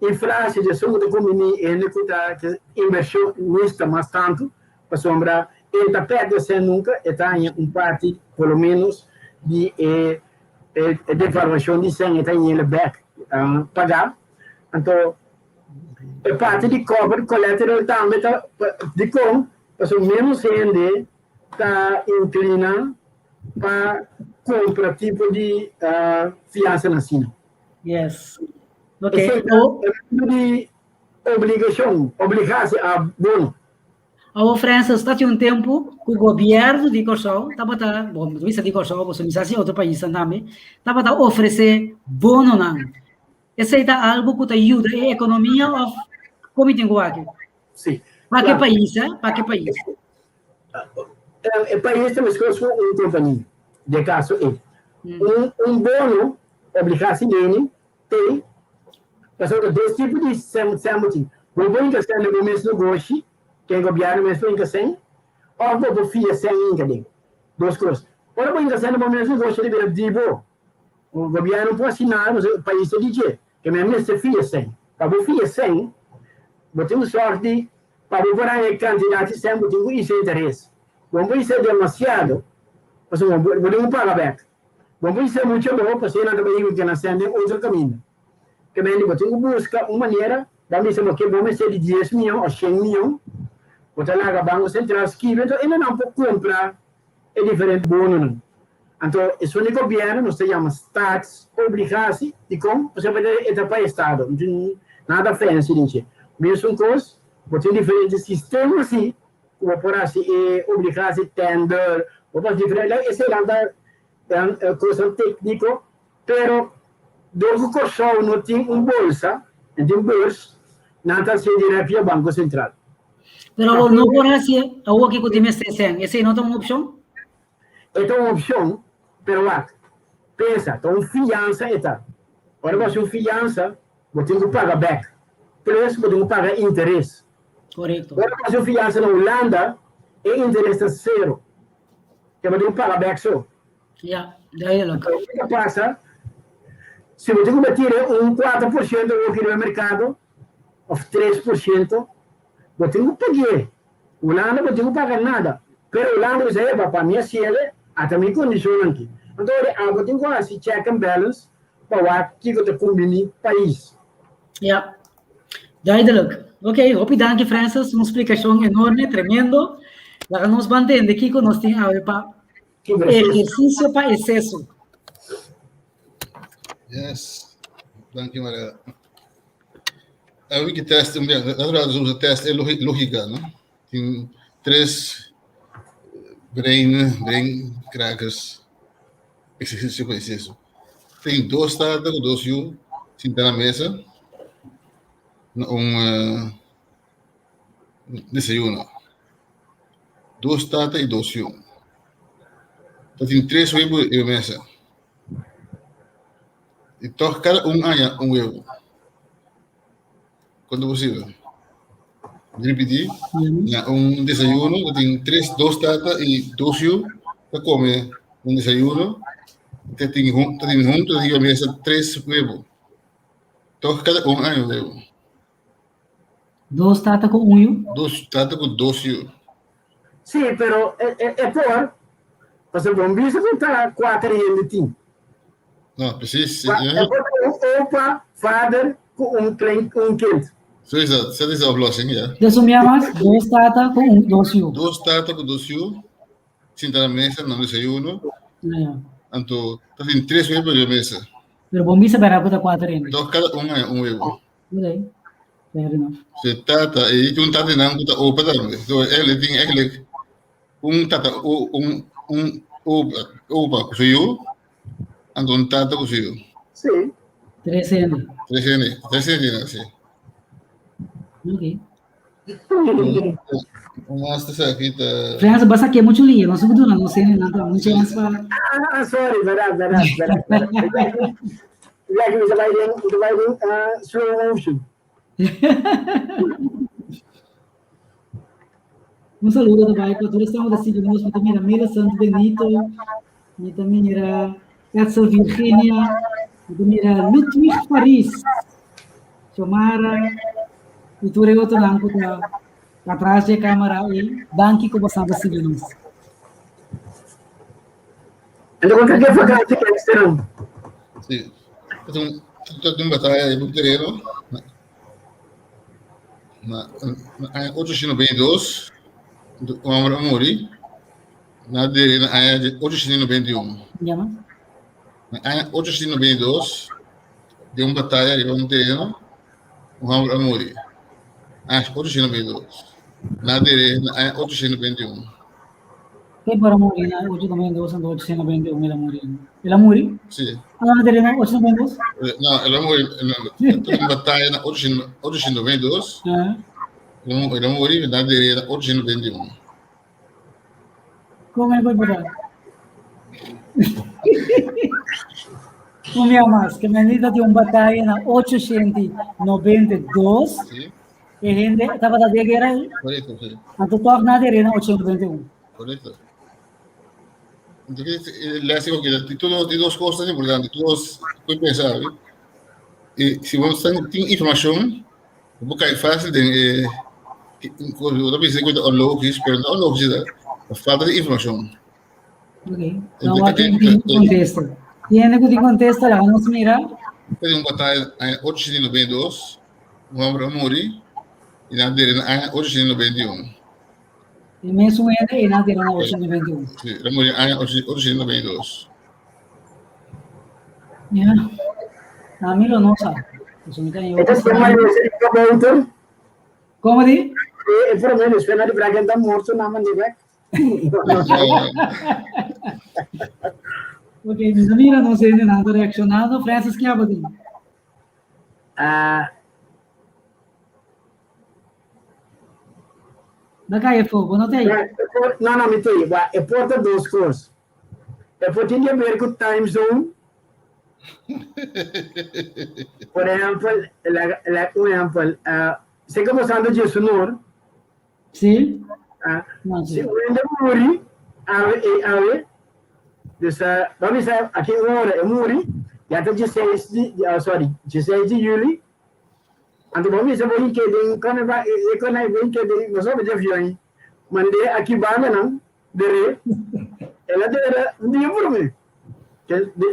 Inflatie ta esun ku ta kumbiní hende ku ta invershonista mas tantu pasobra e ta pèrdè sèn nunka, e ta haña un parti por lo ménos di e e devaluashon di sèn e ta haña el bèk pagá. Anto e parti di covered collateral tambe ta dikon pasobra ménos hende ta inklina pa kumpra tipo di fiansanan asina. Yes. Okay. Esei ta e tipo di obligashon, obligasi a bono. Awor Francis, ta tin un tempu ku gobièrnu di Kòrsou tabata, bon, mi ta bisa di Kòrsou, pasobra mi sa si otro paisnan tambe, tabata ofresé bononan. Esei ta algu ku ta yuda e ekonomia òf kon mi tin ku wak? Sí. Pa ke pais, eh? Pa ke pais? E pais ta meskos ku un kompania, den kaso ei. Un un bono obligasi leni te pasobra dos tipo di sèn bo tin. Bo por hinka sèn den bo mes negoshi, ke gobièrnu mes por hinka sèn, òf bo por fia sèn hinka den. Dos kos. Ora bo hinka sèn den bo mes negoshi ta bira di bo. Gobièrnu por hasi nada pasobra e pais ta di dje. Ke men mester fia sèn. Pa bo fia sèn, bo tin un sòrt di, pa bo por haña e kantidat di sèn bo tin ku hisa interes. Bo no por hisa demasiado pasobra bo tin ku paga bèk. Bo no por hisa muchu abou pasobra nan ta bai hinka nan sèn den otro kaminda. Ke men di bo tin ku buska un manera, bo a bisa bo ke bo mester di dies mion òf shen mion, bo ta laga Banko Sentral skibi anto e nan por kumpra e diferente bononan. Anto esun di gobièrnu nos ta yama staatsobligatie, dikon? Pasobra e ta pa estado, no tin nada fancy den dje. Mesun kos, bo tin diferente sistema si ku bo por hasi e obligatie, tender, bo por hasi diferente, eseinan ta kosnan tékniko, pero dor ku Kòrsou no tin un bolsa, no tin beurs, nan ta hasié dirèkt via Banko Sentral. Pero awor no por hasié awor ki ku tin mester sèn, esei no ta un opshon? E ta un opshon, pero wak, pensa, ta un fiansa e ta. Ora bo hasi un fiansa, bo tin ku paga bèk, plus bo tin ku paga interes. Korekto. Ora bo hasi un fiansa na Hulanda, e interes ta sero, ke bo tin ku paga bèk so. Ja, duidelijk. Anto, kiko ta pasa? Si bo tin ku batire un 4% awor riba e merkado, òf 3%, bo tin ku pag'é. Hulanda bo tin ku paga nada, pero Hulanda bisa eba pa mi a siele ata mi kondishonnan aki. Anto ora abo tin ku hasi check and balance pa wak kiko ta kumbini pais. Ja, duidelijk. Ok, hopi danki Francis, un splikashon enorme, tremendo. Laga nos ban tende kiko nos tin awe pa ehersisio pa eseso. Yes, danki Mariela. A wiki test, natural nos usa test e lógica, no? Tin. Tres brain, brain crackers. Exercicio pa exceso. Tin dos tata ku dos yu sinta na mesa na un eh, desayuno. Dos tata i dos yu. Ta tin tres webu riba mesa. I tòg kada un haña un webu. Kon ta posibel? Ripití, na un desayuno ta tin tres, dos tata i dos yu ta kome un desayuno. Ta tin ta tin huntu riba mesa tres webu. Tòg kada un haña un webu. Dos tata ku un yu? Dos tata ku dos yu. Sí, pero e, e, e por. Pasobra bon bisa ku ta kuater hende tin. No, precies. Pa, e por ta un opa, vader, ku un klein, un kind. Zo is dat. Dat is de oplossing, ja. Dus un bia mas, dos tata ku un, dos yu. Dos tata ku dos yu, sinta na mesa na desayuno. Ja. Anto, ta tin tres webu riba mesa. Pero bon bisa bera ku ta kuater hende. Toch kada un haña un webu. Okay. Fair enough. Se tata, e tin un tata nan ku ta opa tambe. So eigenlijk tin eigenlijk un tata un un opa opa ku su yu, anto un tata ku su yu. Sí. Tres hende. Tres hende, tres hende nan sí. Okay. Un mas ta sa ki ta Frans, basta que mucho lío, no se duna, no sé, nada, mucho más para. Ah, sorry, verdad, verdad, verdad. verdad. Ja, ik bai den, ik bai den slow motion. Un saludo ta bai pa tur esnan ku ta sigui nos. Mi ta mira Millicent Benito, mi ta mira Edsel Virginia, mi ta mira Ludwig Paris, Xiomara i tur e otronan ku ta atras di e kamera ei. Danki ku boso ta sigui nos. Anto kon ta ke vakantie gisteren? Sí. Ta un batalla riba un tereno. Na na aña 892, un homber a muri. Na dere na aña 891. Llama? Na aña 892, den un batalla riba un tereno, un homber a muri. Aña 892. Na dere na aña 891. Ken por a muri na 892 anto 891 el a muri? El a muri? Sí. Ah, na tereno 892? No, el a muri na un batalla na 892. Ah. El a muri na tereno 891. Como é que foi botar? Un dia mas, que menita tin un batalla na 892. Sí. E hende tabata den guera ei. Correcto, sí. Anto tòg nan a derena 891. Correcto. Entonces, les digo que todo, de dos cosas importantes, dos que pensar. Y si vos tiene información, vos cae fácil de, eh, eu pensei que era onlogisch, pero no onlogisch, é falta de informação. Ok. No, wat tin contesta. Tiene que contesta, la vamos a mirar. Tem um batalha em 892, un homber a muri i nan a dere na aña 891. E mesun hende i nan a dere na 891. Sí, el a muri aña 892. Ya. Ami lo no sa. Pasobra mi ta en E ta otro sema di kabouter. Como di? E prome despues na di braken ta morto na mande bek. Ok, mi ta mira nos hendenan ta reaccionando. Francis, ke abo tin? Ah. Ba kai afó, bo no ta ei? No, no, mi ta ei. Ba, e por ta dos kos. E por tin di haber ku time zone. Por ehèmpel, la, la, un ehèmpel, uh, se ku bo santo Jesunor, Sí? Ah, No, si sí. un hende muri, awe e awe, dus uh, ba bisa aki un ora e muri, ya ta 16 di, uh, sorry, 16 di juli, anto ba bisa bo hinke den, kone ba, e kone bo hinke den, no sabe di avion, mande aki banda nan, dere, ela dere un dia por mi.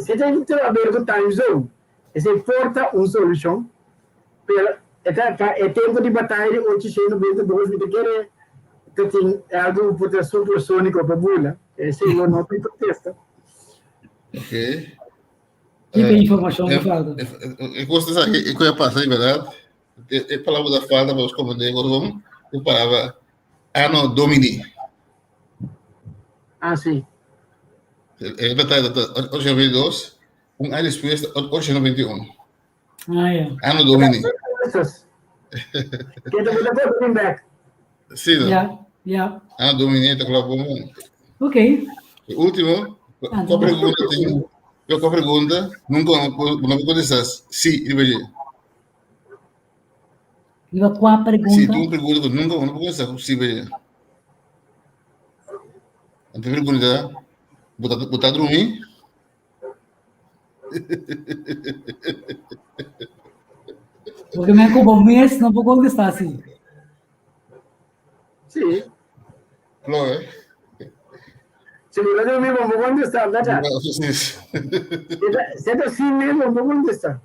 Si tin te haber ku time zone, esei por ta un solushon, pero e ta pa e tempo di bataya di 892 mi ta kere ta tin algu por ta supersonico pa bula, esei lo no tin contesta. Ok. Ki ta informashon ku falta? E kos ta sa e ku a pasa di berdad. E palabra ku ta falta pa nos komprende kos bon, e palabra. Anno Domini. Ah, si. E batalla ta 892, un aña despues 891. Ah, ja. Anno Domini. Kenta bo ta koto back. Si, no? Ja, ja. Anno Domini ta klap bon bon. Ok. E último, kua pregunta tin? Kua pregunta nunka no por kontestá sí riba dje? Riba kua pregunta? Si, tin un pregunta ku nunka bo no por kontestá ku sí riba dje. Anto e pregunta ta, bo ta bo ta drumi? Porque men ku bo mes no por kontestá sí. Sí. Klo, eh? Si bo ta drumi, bo no por kontestá, bèrdat? Si ta sí mes, bo no por kontestá.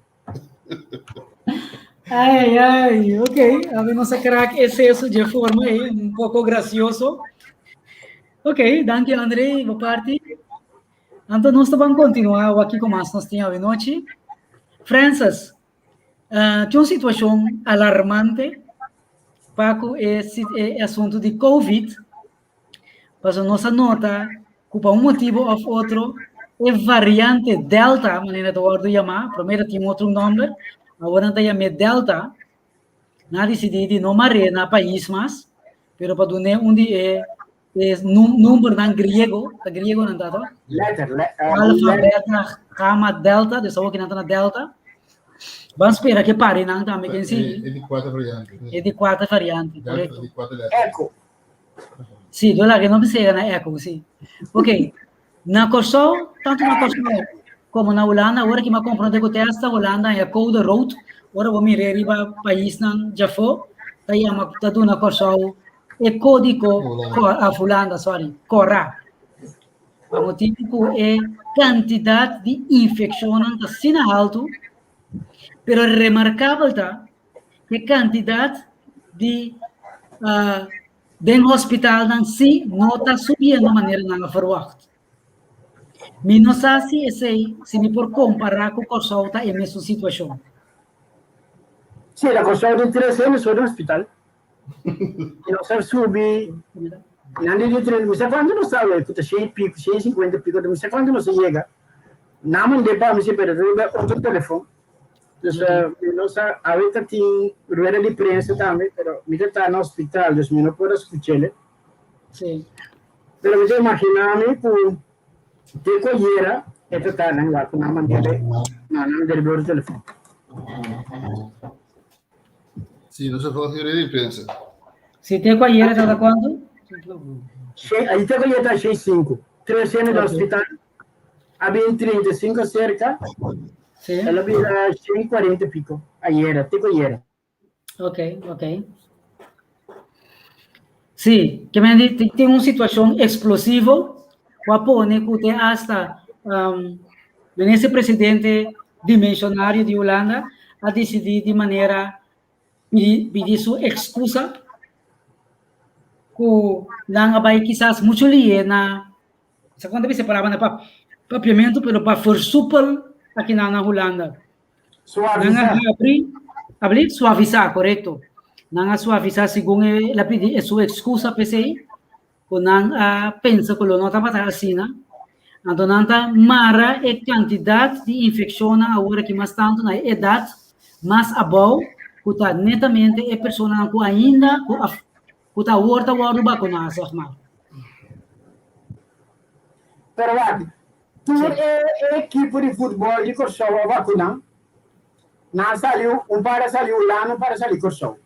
Ai, ai, ai, ok. A ver, nos crack ese eso de forma aí, um pouco gracioso. Ok, danke André, boa parte. Então, nós vamos continuar aqui com mais nós tínhamos noite. Francis, uh, tem uma situação alarmante para esse, esse assunto de Covid. Paso nos a nota ku pa un motibu òf otro e variante Delta, manera ta wòrdu yamá, promé ta tin un otro nòmber, awor nan ta yam'é Delta, nan a disidí di no mar'é na pais mas, pero pa dun'é un di e e numbernan griego, ta griego nan ta, to? Letter, le, Alfa, beta, gamma, delta, dus awor ki nan ta na delta. Ban spera ke pari nan tambe ken sigui. E di kuater variante. E di kuater variante, korekto. Delta di kuater letter. Echo. Sí, do laga no bisa na echo, sí. Ok. Na Kòrsou, tantu na Kòrsou komo na Hulanda, ora ki mi a komprondé ku te hasta Hulanda haña koude rood, ora bo mir'é riba paisnan djafó, ta yama, ta duna Kòrsou e kódigo, af Hulanda, sorry, kòrá. Pa motibu ku e kantidat di infekshonnan ta asina haltu, pero remarkabel ta E kantidat di den hospitalnan si no ta subiendo manera nan a verwacht. Mi no sa si esei, si mi por kompará ku Kòrsou ta e mesun situashon. Si, na Kòrsou tin tres hende so den hospital. I nos a subi, nan di di tres, mi sa kuantu nos ta awe, ku ta shen i piko, shen i sinkuenta i piko, mi sa kuantu nos a yega. Nan mand'é pa mi si, pero riba otro telefon. Dus mi no sa, awe ta tin rueda di prensa tambe, pero mi ta ta na hospital, dus mi no por a scuch'ele. Sí. Pero mi ta imagina mi cu te cu ayera e ta ta nan wak cu nan mand'ele, nan a mand'ele door di telefon. Sí, no se fue rueda di prensa. Sí, te cu ayera ta ta cuanto? Ahí te cu ayera ta shei sinku. Tres hende na hospital. A bin 35 cerca. Sí. El a bira 140 y pico ayera, te cu ayera. Ok, ok. Sí, ke men di tin un situacion explosivo cu a pone cu te hasta um, minister presidente dimensionario di Hulanda a decidi di manera pidi, pidi su excusa cu nan a bay kisas mucho lihe na Sa kon ta bisa palabra na papiamentu, pero pa versupel akinan na Hulanda. Nan a habri, abri, suavisá, korekto. Nan a suavisá segun el a pidi su ekskusa p'esei, ku nan a pensa ku lo no tabata asina. Anto nan ta mara e kantidat di infekshonnan awor aki mas tantu na e edat mas abou, ku ta netamente e personanan ku ainda ku a Ku ta awor ta wòrdu bakuná, sèg mar. Pero wak, tur e ekipo di futbòl di Kòrsou a bakuná. Nan a sali, un par a sali Hulanda, un par a sali Kòrsou.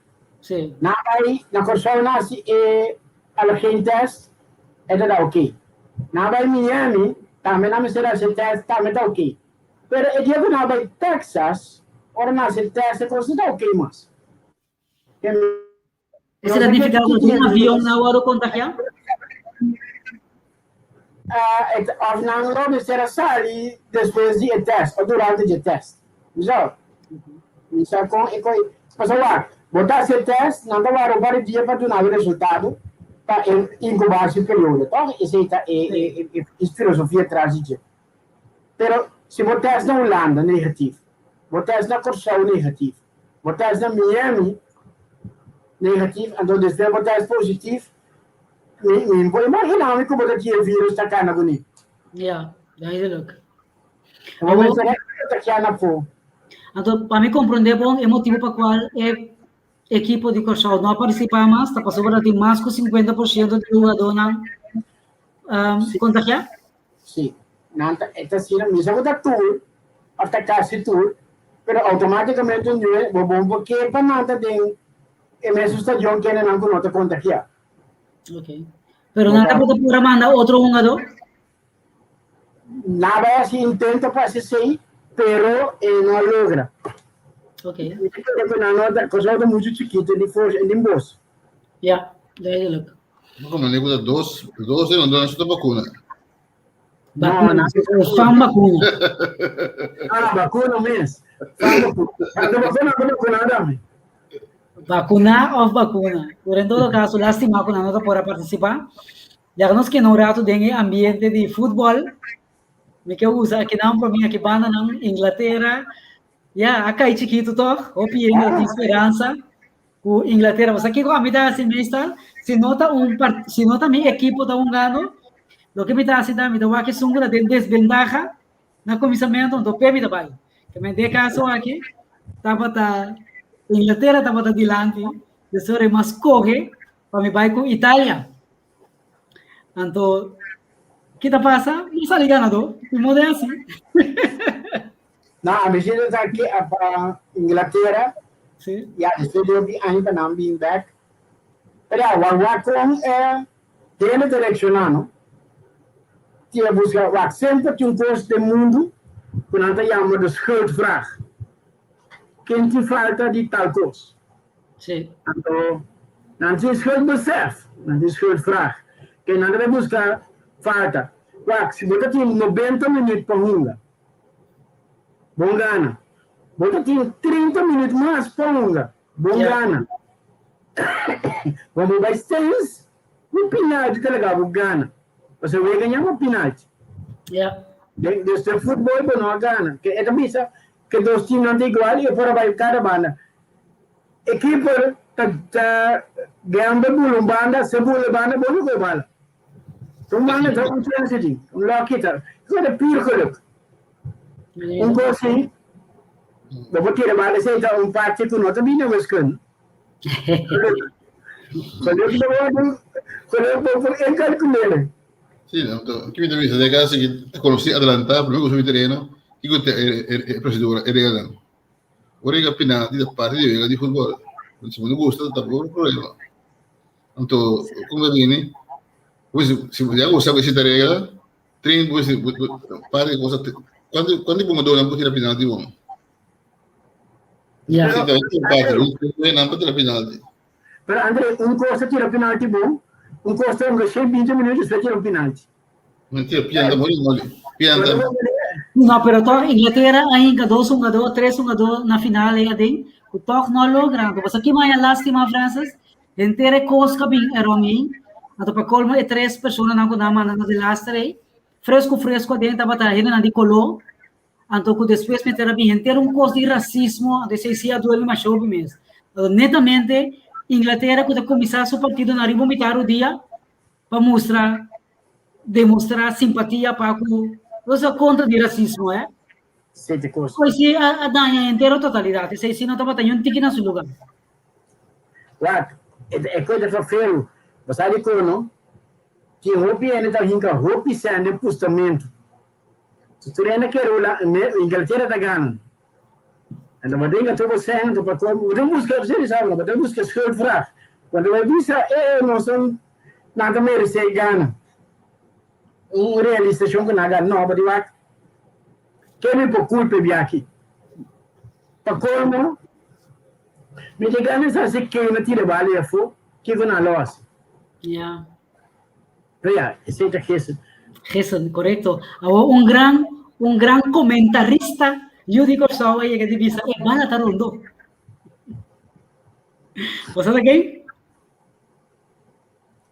Sí. Nan a bai na Kòrsou nan hasi e allergentest, e ta da oké. Nan a bai Miami, tambe nan mester hasi e tèst, tambe ta oké. Pero e dia ku nan a bai Texas, ora nan hasi e tèst, e kos no ta oké mas. Esei ta nifiká ku tin avion na wòrdu kontagiá? Òf nan lo mester a sali despues di e tèst òf durante di e tèst. Mi sa, mi sa kon e koi. Pasobra wak, bo ta hasi e tèst, nan ta wòrdu un par di dia pa duna bo resultado pa e inkubasie periodo, tòg? Esei ta e e filosofia tras di dje. Pero si bo tèst na Hulanda negatief, bo tèst na Kòrsou negatief, Bo test na Miami negatief, anto despues bo test positief. Mi mi por imaginá mi ku bo ta ki e virus ta kana kuné. Ja, duidelijk. Bo mester ta kia na po. Anto, pa mi komprondé bon e motibu pa kual e ekipo di Kòrsou no a partisipá mas ta pasobra tin mas ku 50% di hugadónan um, kontagiá? Sí. Nan ta, e ta asina, mi sa ku ta tur, òf ta kasi tur, pero outomátikamente nu bo bon por ke pa nan ta den e mesun stadion kendenan ku no ta kontagiá. Ok. Pero nan ta por a manda otro hungadó? Nan bai hasi intento pa hasi esei, pero e no a logra. Ok. Mi ta kere ku nan no ta, Kòrsou ta muchu chikitu di forsa i di bos. Ja, duidelijk. Como ne kuta dos, dos de no ta vacuna. Vacuna, fan vacuna. Ah, vacuna mes. Fan vacuna. Anto vacuna, anto vacuna dame. Vacuna of vacuna. Pero en todo caso, lástima ku nan no ta por a participá. Ya nos keda un rato den e ambiente di futbol. Mi ke usa akinan pa mi aki bandanan Inglatera. Ya, a kai chikitu toch? Hopi hende tin speransa ku Inglatera. Bo sa kiko ami ta hasi meestal? Si no ta un part, si no ta mi ekipo ta hungando, loke mi ta hasi ta mi ta wak esun ku ta den desbentaha na kuminsamentu, anto p'e mi ta bai. Ke men den e kaso aki tabata Inglatera tabata dilanti, despues e mas kohe pa mi bai ku Italia. Anto, ki ta pasa? Mi sali ganadó. Mi modo é asi. No, ami si ta aki pa Inglatera. Sí. Ya, despues di hopi aña pa nan bin bek. Pero ya, wak wak kon e hende ta reakshoná, no? Tin a buska wak semper tin un kos den mundu ku nan ta yama de schuldvraag. Ken tin falta di tal kos? Sí. Anto, nan tin schuldbesef, nan tin schuldvraag. Ke nan ta bai buska falta. Wak, si bo ta tin 90 minuut pa hunga, bon gana. Bo ta tin 30 minuut mas pa hunga, bon gana. Bo bo bai seis, ku pinalti ta laga bo gana. Pasobra wega ña bo pinalti. Ja. Den, dus den futbol bo no a gana. Ke e ta bisa ke dos teamnan ta igual i e por a bai kada banda. E keeper ta ta gambe bula un banda, se bula e banda bo no koe bala. Un banda ta un chance tin, un lucky ta. Eso ta puur geluk. Un kos si, bo por tira bala esei ta un parti ku no ta bini wiskunde. Geluk. Geluk bo por geluk bo por inkalkuleren. Sí, no, to, ki mi ta bisa, de caso ki ta conocí adelantá, primero ku subi tereno, kiko ta e, e, e procedura, e reglanan. Ora yega penalti ta parti di wega di futbol. Si bo no gusta, ta un problema. Anto, kon ta bini? Pues, si bo ya gusta ku esei regla, train pues, parti di cosa, kuantu, kuantu hungadornan por tira penalti bon? Ja. Si ta un parti, un nan por tira penalti. Pero André, un kos ta tira penalti bon, un kos ta hunga 120 minuut despues tira un penalti. Mentira, pianta moli moli. Pianta. No, pero toch Inglaterra a hinka dos hungadó, tres hungadó na final ei aden, ku toch no a logra. Anto pasobra ki maya lástima, Francis, henter e kos ka bin erong ei. Anto pa kolmo e tres personanan ku nan a manda na delaster ei, fresku fresku aden tabata hendenan di koló, Anto ku despues mester a bin henter un kos di rasismo, anto esei si a duel mi masha hopi mes. Anto netamente Inglatera ku ta kuminsá su partido na riba un mitad rodia pa mustra, demostrá simpatia pa ku, osea kontra di rasismo eh. Sete kos. Esei si a daña henter totalidat, esei si no tabata niun tiki na su lugar. Wak, e kos ta ferfelu, bo sa dikon no? Tin hopi hende ta hinka hopi sèn den pustamentu. Si tur hende ke rula, Inglaterra ta gana. Anto bo den ka tur bo sèn, anto pa bo den buska, bo sabi no, bo den buska schuldvraag. Cuando bo bisa, e e nos son, nan ta merece gana. Un realisacion cu nan gana, no, bo di wak, ke mi por culpa biaki? Pa colmo, mi ta gana sa si ke na tira bala afo, kiko nan lo hasi? Yeah. Pero ya, esei ta Gessen. Gessen, korekto. Awor un gran, un gran komentarista yu di Kòrsou a yega di bisa e bala ta rondo. Bo sa ta ken?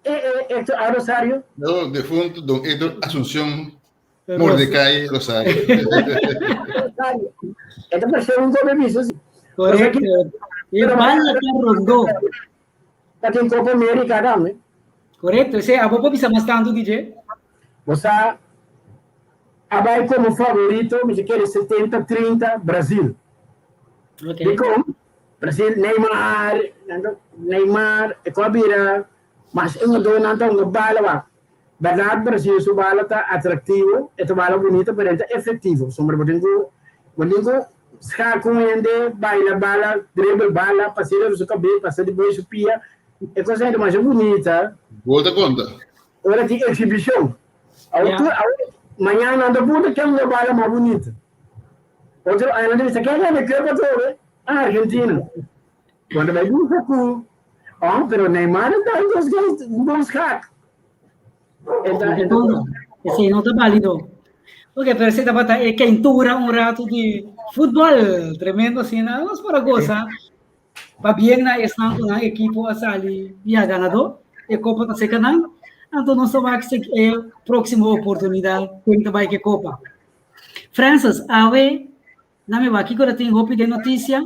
E, e, Hector A. Rosario? No, defunto don Hector Asunción Mordecai Rosario. Rosario. E ta parse un kobe bisa si. Korekto. E bala ta rondo. Ta tin Copa America tambe. Korekto, esei abo por bisa mas tantu di dje? Bo sa, a bai komo favorito, mi ta kere 70, 30, Brazil. Ok. Dikon? Brazil, Neymar, Neymar, e ku a bira mas e hungadónan ta hunga bala wak. Bèrdat Brazil su bala ta atraktivo, e ta bala bunita, pero e ta efektivo. Sombra bo tin ku bo tin ku schaak un hende, baila bala, dribble bala, pas'é riba su kabes, pas'é di bo'i su pia. E kos ei ta masha bunita. Gol ta konta. Ora tin exhibishon. Awor tur awor mañana nan ta puntra ken hunga bala mas bunita. Otro aña nan ta bisa ken gana e cup atrobe? Ah Argentina. Bo ta bai bisa ku oh pero Neymar a dal dos gols un bon schaak. E ta e ta Esei no ta balido. Ok, pero esei tabata e keintura un rato di futbol. Tremendo asina. Nos por a gosa. Pabien na esnan ku nan ekipo a sali ya ganadó. E kopa ta serka nan. Anto nos ta wak e próksimo oportunidat ken ta bai ku e kopa. Francis, awe na mi wak kiko ta tin hopi den notisia.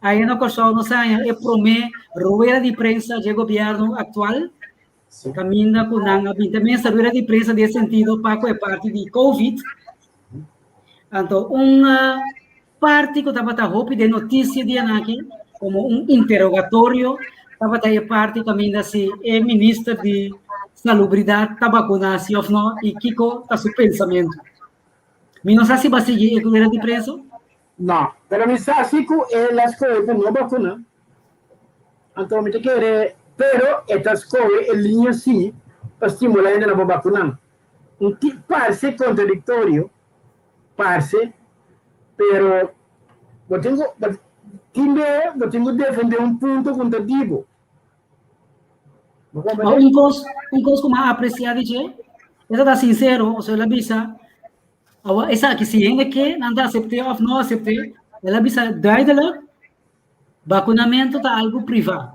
Aya na Kòrsou nos haña e promé rueda di prensa dje gobièrnu aktual. Kaminda ku nan a bin ta mester rueda di prensa den e sentido pa ku e parti di Covid. Anto un Parti ku tabata hopi den notisia dianan aki komo un interogatorio tabata e parti kaminda si e minister di salubridat ta bakuná si òf no i kiko ta su pensamentu. Mi no sa si bo a sigui e rueda di prensa. No, pero mi sa si ku el a skohe pa no bakuná. Anto mi ta kere, pero e ta skohe e liña si pa stimulá hendenan pa bakuná. Un parse kontradiktorio. Parse, pero bo tin ku tin be bo tin ku defende un punto ku ta di bo. Bo Ma un kos, un kos ku mi a apresiá di dje, e ta ta sinsero, osea el a bisa, awor esaki si hende ke nan ta asept'é òf no asept'é, el a bisa duidelik, bakunamentu ta algu privá.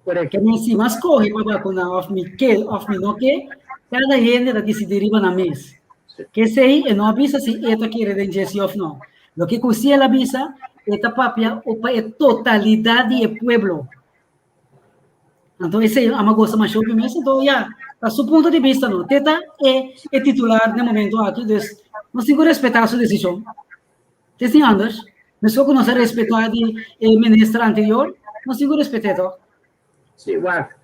Korekto. Ke men si mi a skohe pa bakuná òf mi ke òf mi no ke, kada hende ta disidí riba nan mes. Kesei e no a bisa si e ta kere den dje si òf no. Loke ku si el a bisa, e ta papia pa e totalidat di e pueblo. Anto esei a mi gosta masha hopi mes. Anto ya, ta su punto di bista no. Te ta e e titular den momento aki, dus nos tin ku respetá su desishon. Te sin anders. Meskos ku nos a respetá di e minister anterior, nos tin ku respet'é tòg. Sí, wak.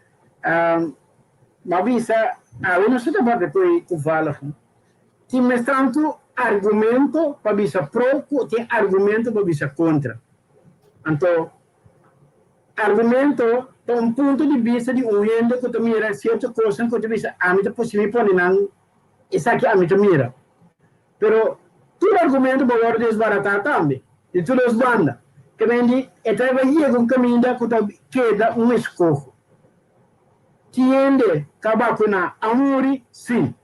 Um, m'a bisa, awe nos ta papia ku e toevallig. Tin mes tantu argumento pa bisa pro ku tin argumento pa bisa kontra. Anto, argumento ta un punto di bista di un hende ku ta mira sierto kosnan ku ta bisa ami ta posibel pone nan esaki ami ta mira. Pero tur argumento por wòrdu desbaratá tambe, di tur dos banda. Ke men di e ta bai yega un kaminda ku ta keda un eskoho. Tin hende ka bakuná a muri? Sí.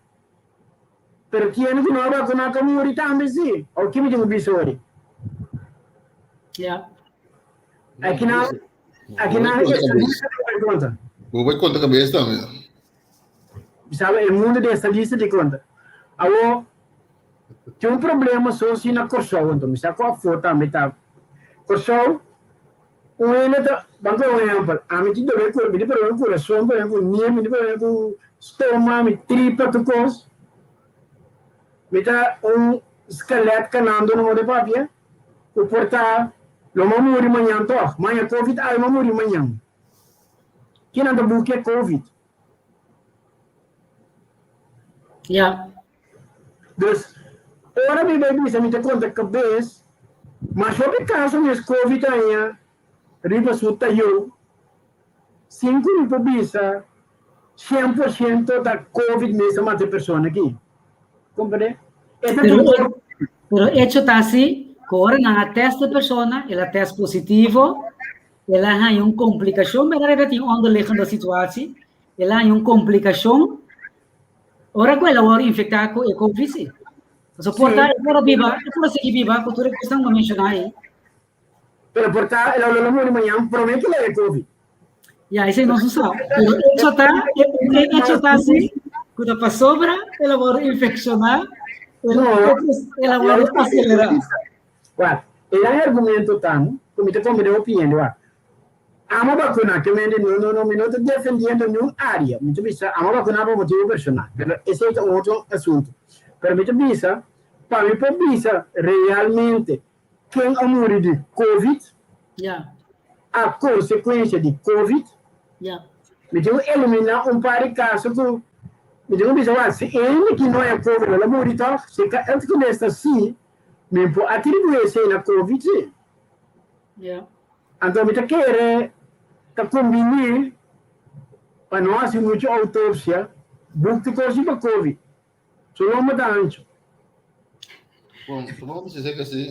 Pero tin hende ku no a bakuná ka muri tambe? Sí. Awor ki mi tin ku bisa ori? Ya. Akinan, akinan estadista ta bai konta. Bo bai konta kabes tambe. Sabe, e mundo di estadista di konta. Awor, tin un problema so si na Kòrsou, anto mi sa ku afó tambe ta. Kòrsou, un hende ta, ban kohe un ehèmpel, ami tin dolor di mi tin problema ku kurason, problema ku nier, mi tin problema ku stoma, mi tripa, tur kos. Mi ta un skelet kanando no morde papia, ku por ta lo mi a muri mañan tòg, maña covid awe mi a muri mañan. Kinan ta bukia covid? Ja. Dus, ora mi bai bisa mi ta konta kabes, mas hopi kaso mes covid haña riba su tayó, sin ku mi por bisa 100% ta covid mes a mata e persona aki. Komprende? E ta Pero, tur pero hecho ta así, ku ora nan a test e persona, el a test positivo, El a haña un komplikashon, bèrdat e ta tin onderliggende situatie, el a haña un komplikashon ora ku el a wòrdu infektá ku e covid si. Pasobra por ta e por a biba, e por a sigui biba ku tur e kosnan ku a menshoná ei. Pero por ta el a lo muri mañan promé ku el a haña covid. Ya, esei nos no sa. Pero hecho ta, e hecho ta si ku ta pasobra el a wòrdu infekshoná, el, el a wòrdu aselerá. Wak, e gran argumento ta ku mi ta komprendé hopi hende, wak. Amo vacuná, ke mende no, no, no, mi no ta defendiendo niun área. Mi ta bisa amo vacuná pa motibu personal, pero esei ta un otro asuntu. Pero mi ta bisa, pa mi por bisa realmente ken a muri di Covid, a konsekuensia di Covid, mi tin ku eliminá un par di kaso ku mi tin ku bisa, wak, si hende ki no e Covid lo muri tòg, si ka el ta kontesta si, mi por atribuí esei na Covid si. Anto mi ta kere ta kumbiní pa no hasi muchu outopsia, buk tur kos riba Covid. Su lomba ta ancho. Bon, supongo que se seca así,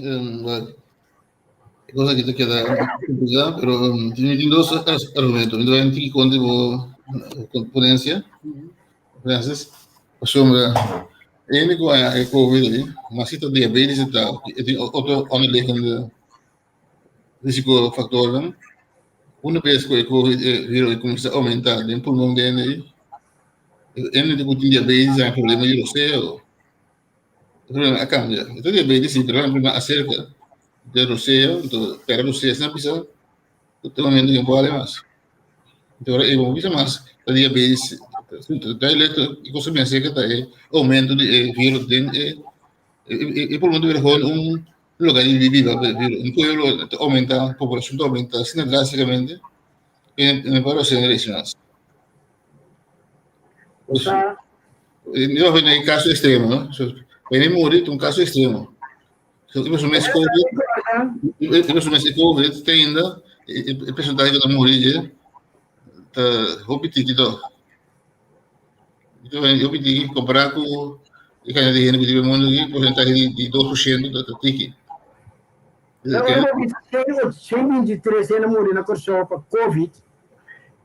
e cosa que te queda complicada, pero tin dos argumentos. Mi ta tiki kontra bo ponencia, Francis. Pasobra hende ku a e Covid ei, mas si ta diabetes i tal, e tin otro onderliggende risiko factornan. Una bes ku e Covid e virus kuminsá oumentá den pulmon di hende ei, hende ku tin diabetes a problema di roseo. E problema a kambia. E ta diabetes si, pero e problema aserka di roseo, anto pèrdè roseo asina bisa te momento ku no por hali mas. Anto ora e bo bisa mas ta diabetes, ta e cosa bien aserka ta e oumento di e virus den e e pulmon ta bira gewoon un lugar di biba pa e virus. Un pueblo ta aumenta, poblacion ta aumenta asina drasticamente ke no por hacer eso mas. Yo na e caso extremo, no? So, e muri ta un caso extremo. So, e persona mes COVID, e persona mes COVID te ainda, e porcentaje ku ta muri dje ta hopi tiki toch. Hopi tiki kompará ku e kantidad di hende ku tin den mundu aki, porcentaje di 2% ta tiki. Ora bo bisa 123 hende muri na Kòrsou pa covid,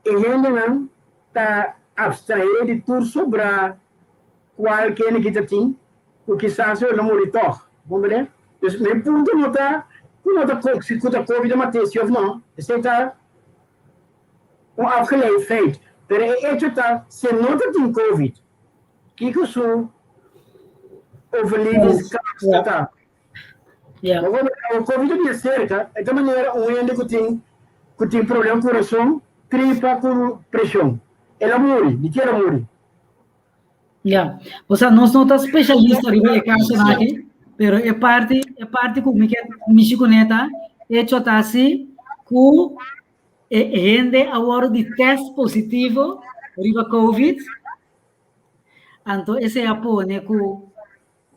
e hendenan ta abstraé di tur sobrá kualke hende ki ta tin ku kisas lo muri tòg. Bo mira? Dus mi punto no ta ku no ta si ku ta covid a mat'é si òf no, esei ta un afgeleid feit. Pero e echo ta si e no ta tin covid, kiko su overlevingskans ta ta? Bo por mira o covid a bira serka, e ta manera un hende ku tin ku tin problema ku kurason, tripa ku preshon. El a muri, di ke el a muri? Ya, osea nos no ta specialista riba e kasonan aki, pero e parti e parti ku mi ke mishi kuné ta hecho ta si ku e hende a wòrdu di tèst positivo riba covid, anto esei a pone ku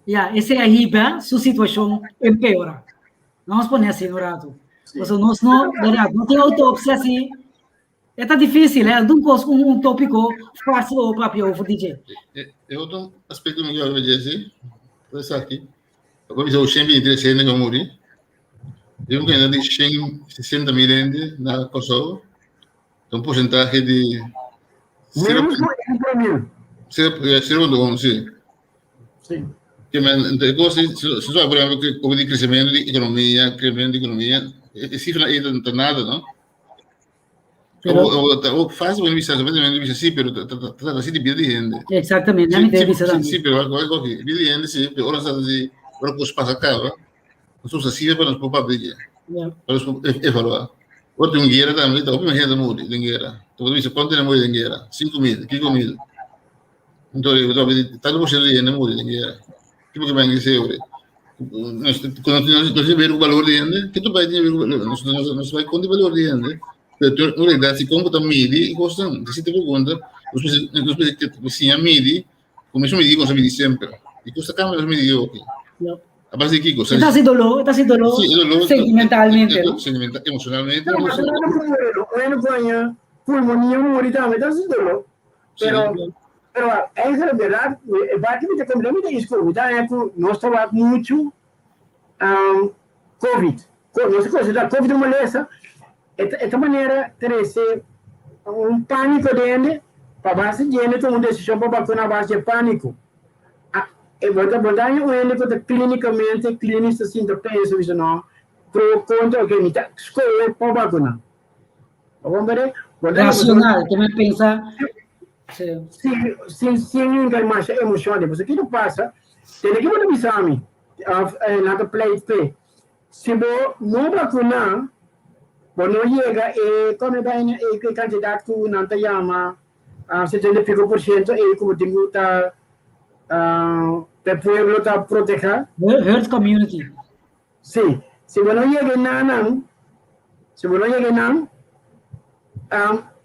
ya esei a hiba su situashon empeora. Nos pone asina un ratu. Pasobra nos no, bèrdat, no tin outopsia si E ta difícil, eh? Algun kos un, un tópiko fácil o papia over di dje. E otro aspecto mi quiero ver sí, pues aquí. Ako bisa 123 hende que muri. Eu que de 160 mil hende na Kosovo. Un porcentaje de Menos ku un por mil. 0.1, sí. Sí. Ke men, entonces, como si, si, si, por ejemplo, que como de crecimiento de economía, crecimiento de economía, e cifra ahí no nada, ¿no? Pero, O, o, fácil bueno bisa, fácil bisa sí, pero trata así de vida de gente. Exactamente, sí, sí, sí, sí, pero algo, algo aquí, vida de gente, sí, pero ahora está ahora pues pasa acá, ¿verdad? Nosotros así para nos poder pedir, para nos evaluar. Ahora tengo guerra también, está imagínate morir de guerra. Tú dices, ¿cuánto tenemos de guerra? 5.000, 5.000. Entonces, tanto por ciento de gente morir de guerra. ¿Qué porque van a decir? Cuando no se ve el valor de gente, ¿qué tú vas a tener? No se va a contar el valor de gente. Pero en realidad, si como midi, y cosas, si te pregunta, nos si midi, como eso midi, como midi siempre. Y cosa cambia los midi aquí. A base de qué cosa? Está haciendo dolor, está haciendo dolor, sí, dolor sentimentalmente. ¿No? Sentimental, emocionalmente. No, bueno, pulmonía ahorita me está haciendo dolor. Pero, pero eigenlijk, verdad, wat ik te complemento is COVID, é que nós estamos muito COVID. Nós consideramos COVID uma molesta. Esta maneira cresce um pânico dele, para base de gente toma uma decisão para vacinar a base de pânico. E bota botar um gente que clinicamente, clínica assim, pensa, isso não, pro contra, ok, me tá escolher para vacinar. Vamos ver? Racional, que me pensa. Sí. Sin, sin más emociones. Pues aquí no pasa. Tiene que botar bisami. Of, na pleit pe. Si bo no vacuna, Bo no yega e come baina e e cantidad cu nan ta yama 70 y pico por ciento ey cu bo tin cu ta pe pueblo ta proteha. Herd community. Si, si bo no yega e nanan, si bo no yega e nan,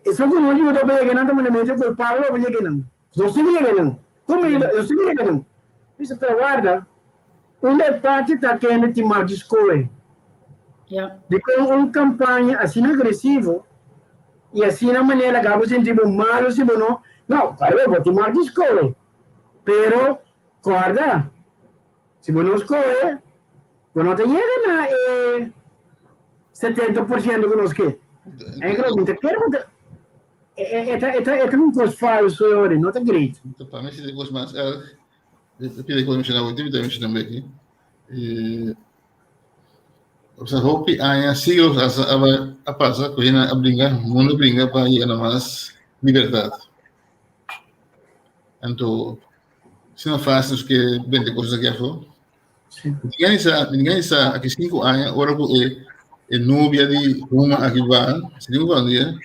esun cu no yuda pa yega e nan ta manera culpabel pa bo yega e nan. Nos tin ku yega nan. Kon mi yuda? Nos tin ku yega nan. Bisa, pero warda, unda e parti ta kende tin mag di skohe? Dikon un kampaña asina agresivo i asina manera laga bo sinti bo malu si bo no? No, klaro bo tin mag di skohe, pero kòrda, si bo no skohe, bo no ta yega na e 70% ku nos ke. Enkele mi ta kere bo ta. E ta e ta e ta un kos falso e ora, no ta great. Pa mi si kos mas erg, e pide kos mencioná hoy, te mencioná aki. Eh, o hopi aña, siglos asa a pasa, ku hende a bringa, mundo bringa pa yega na mas libertad. Anto, si no fácil nos ke bende kosas aki afó. Ninguém sa, ninguém sa aki 5 aña, ora ku e e nubia di huma aki ba, si di un dia,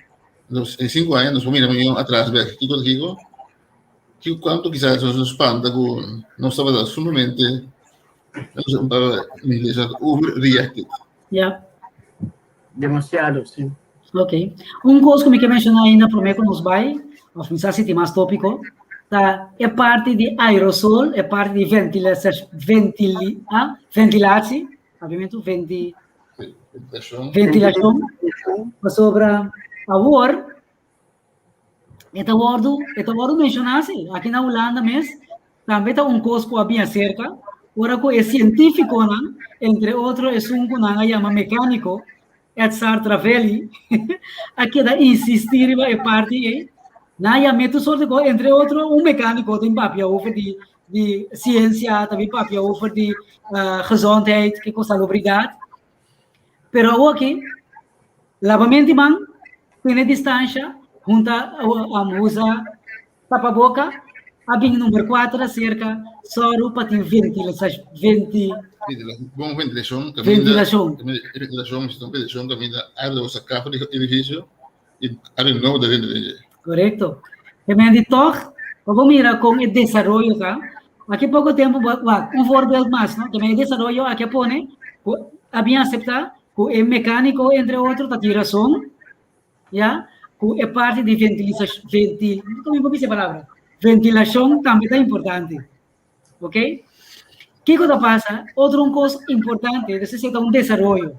nos en 5 aña nos por mira milyon atras bek. Kiko ta kiko? Kiko kuantu kisas nos nos spanta ku nos tabata sumamente, nos un palabra en ingles, overreacted. Ja. Demasiado, si. Ok. Un kos ku mi ke menshoná ainda promé ku nos bai, òf mi sa si tin mas tópiko, ta e parti di aerosol, e parti di ventili, ah, ventilatie, papiamentu, venti, Ventilashon. ventilashon, pasobra awor e ta wòrdu, e ta wòrdu menshoná si, aki na Hulanda mes, tambe ta un kos ku a bin aserka, ora ku e sientífikonan, entre otro esun ku nan a yama mekániko, Edzard Ravelli, a keda insistí riba e parti ei. Nan a yam'é tur sorti kos, entre otro un mekániko tin papia over di di siensia, ta bin papia over di gezondheid, kiko salubridat. Pero awoki, labamento di man, tene distansha, hunta usa tapaboka, a bin number kuater aserka, sòru pa tin venti. Bon ventilashon, Ventilashon. Ventilashon, ventilashon kaminda aire ta wòrdu saká for di edifisio i aire nobo ta drenta den dje. Korekto. E men di tòg, pa bo mira kon e desaroyo ta, aki poko tempu bo wak, un voorbeeld mas, no, e desaroyo aki a pone ku a bin aseptá ku e mekániko entre otro ta tin rason, ya, ku e parti di ventilisashon, venti, komo mi por bisa e palabra? Ventilashon tambe ta importante. Ok? Kiko ta pasa? Otro un kos importante, dus esei ta un desaroyo.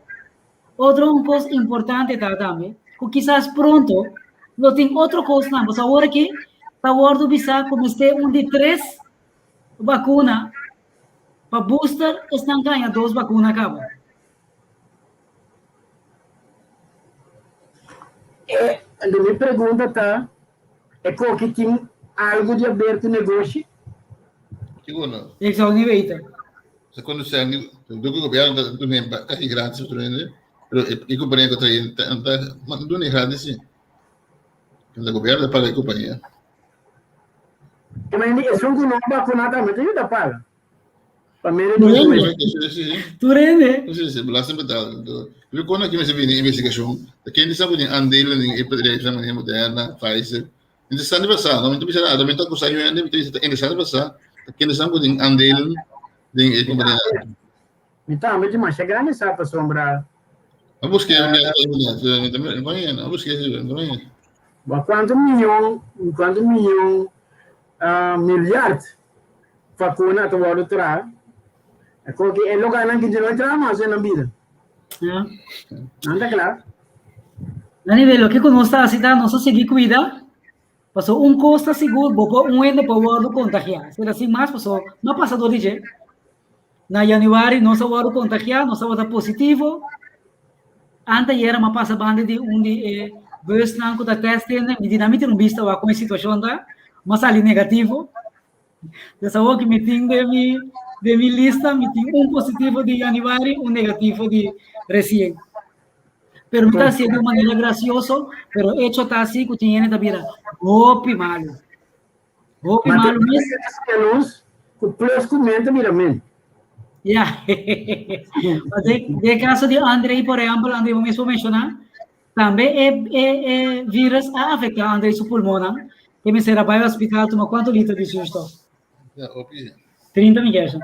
Otro un kos importante ta tambe, ku kisas pronto lo tin otro kosnan, pasobra awor aki ta wòrdu bisá ku mester un di tres bakuna pa booster esnan gaña dos bakuna kaba. E, anto mi pregunta ta, e koki tin algu di haber ku negoshi? Kiko no? Ik zou niet weten. Sa cuando se han do que gobierno ta dune casi gratis otro hende, pero e e compañía que trae ta ta dune gratis sí. El gobierno paga e compañía. E men esun ku no bakuna tambe ta yuda paga. Pa medio di Tur hende, impuesto. sí, sí. Tur hende. Sí, sí, belasting betaal. Yo kon aki mester bini investigashon. Ta ken di sa ku tin aandelen den e bedrijfnan manera Moderna, Pfizer. Interesante pa sa, no? Mi ta bisa nada, mi ta akusá yu hende, mi ta bisa ta interesante pa sa ta ken di sa ku tin aandelen den e kompania. Mi tambe tin masha grandi sa pasobra. A busk'é un biaha mi ta mi ta a busk'é mi ta Bo kuantu miyon, kuantu miyon milyard vakuna ta wòrdu traha. E koki e lugarnan ki no traha mas den nan bida. Ja. Nan ta kla. Anyway, loke ku nos ta hasi ta nos ta sigui kuida. Paso un kos ta sigur, bo por un hende por wòrdu kontagiá. Sera sin mas, paso no a pasa dor di dje. Na januari nos a wòrdu kontagiá, nos tabata positivo. Anteayer mi a pasa banda di un di e busnan ku ta tèst hende, mi di nan mi tin un bista wak kon e situashon ta, mi a sali negativo. Des awor ku mi tin den mi den mi lista mi tin un positivo di januari, un negativo di resien. Pero mi ta hasié di un manera grasioso, pero echo ta asi ku tin hende ta bira hopi malu. Hopi malu mes. Nos ku plus ku men ta bira men. Ya. De, de caso di Andrei, por ehempel, Andrei, bo mes por menshoná. Tambe e e e virus a afektá André su pulmonnan, e mester a bai hospital tuma kuantu liter di zuurstof? Ja, hopi. 30 mi kersa.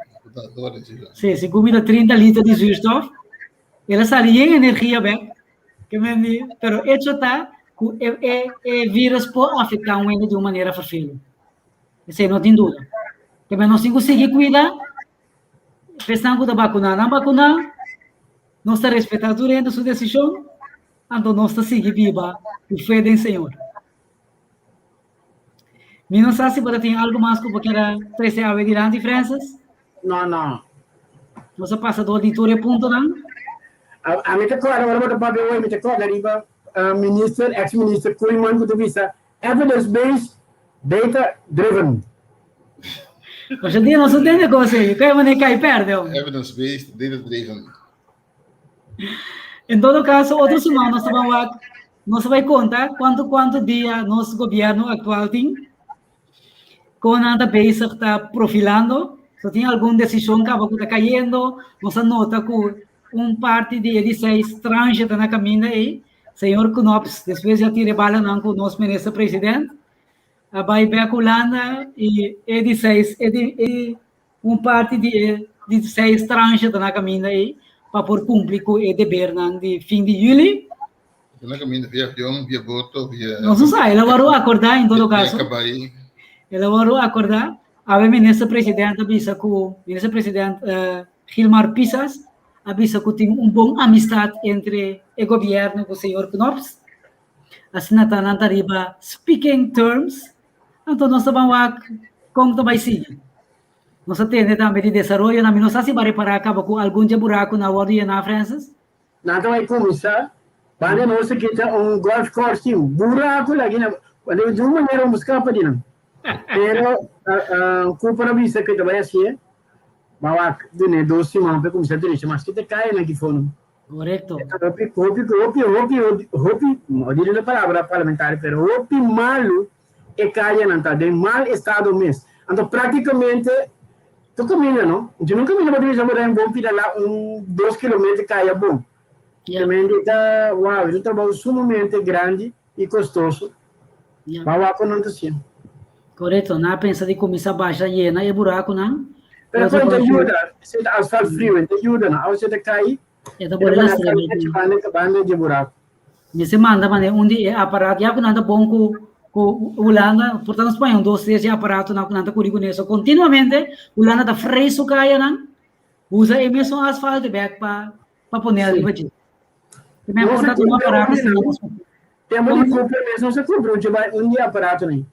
Sí, segun mi ta 30 liter di zuurstof. El a sali yen energia bek. Ke men di, pero hecho ta ku e e e virus por afektá un hende di un manera ferfelu. Esei no tin duda. Ke men nos tin ku sigui kuida, Esnan ku ta bakuná, nan bakuná. Nos ta respetá tur hende su desishon, anto nos ta sigui biba ku fe den Señor. Mi no sa si bo ta tin algu mas ku bo kier a trese awe dilanti, Francis. No, no. Nos a pasa dor di tur e puntonan. Ami ta kòrda ora bo ta papia hoy, mi ta kòrda riba minister, ex minister Koeiman ku ta bisa Evidence based, data driven. Oce dia nos no tende cos ei, kaya manera kai perde hombre. Evidence based, data driven. En todo caso, otro semana nos ta wak, nos ta bai conta cuanto cuanto dia nos gobierno actual tin, con nan ta bezig ta profilando, so tin algun decision caba cu ta cayendo, nos a nota cu un parti di e di seis tranche ta na caminda ei, Señor Knops despues di a tira e balanan ku nos minister president a bai bek Hulanda i e di seis e di e un parti di e di seis tranche ta na kaminda ei pa por kumpli ku e debernan di fin di juli. Ta na kaminda via avion, via boto, via. Nos no sa, el a wòrdu akordá en todo Via kaso. kabai. El a wòrdu akordá. Awe minister president a bisa ku minister president Gilmar Pisas a bisa ku tin un bon amistat entre e gobièrnu ku señor Knops. Asina ta nan ta riba speaking terms, anto nos ta ban wak kon ta bai sigui. Nos a tende tambe di desaroyonan, mi no sa si bo a repará kaba ku algun dje burakunan a wòrdu yená, Francis. Nan ta bai kuminsá banda nos a kita un golf course tin buraku laki na di un manera un skapa di nan. Pero Cooper a bisa ku e ta bai hasié. Ba wak dune dos siman pa e kuminsá drecha mas kita kaya na Gifono. Korekto. E ta hopi hopi hopi hopi hopi no diri la palabra parlamentario pero hopi malu e kayanan ta den mal estado mes. Anto praktikamente tur kaminda no. Nti nun kaminda bo ta bisa bo ta den bon pida la un dos kilometer kaya bon. Tremendo ta wow es un trabou sumamente grandi y costoso. Ba wak con nan ta haciendo. Correcto, nan a pensa di cuminsa basha yena e buraconan. Pero con ta yuda, si ta asfalt frio, ta yuda no, awe si ta cay, E ta bora lastra banda banda di buraco. Mester manda mane un di e aparato, ya cu nan ta bon cu cu Hulanda, por ta nos paña un dos tres di aparatonan cu nan ta curi cune, so continuamente Hulanda ta frei su cayanan, usa e mesun asfalt bek pa pa pone ariba dje. Te men por ta un aparato si no Tempo di cumpra mes no se cumpra un dje un di aparato ni.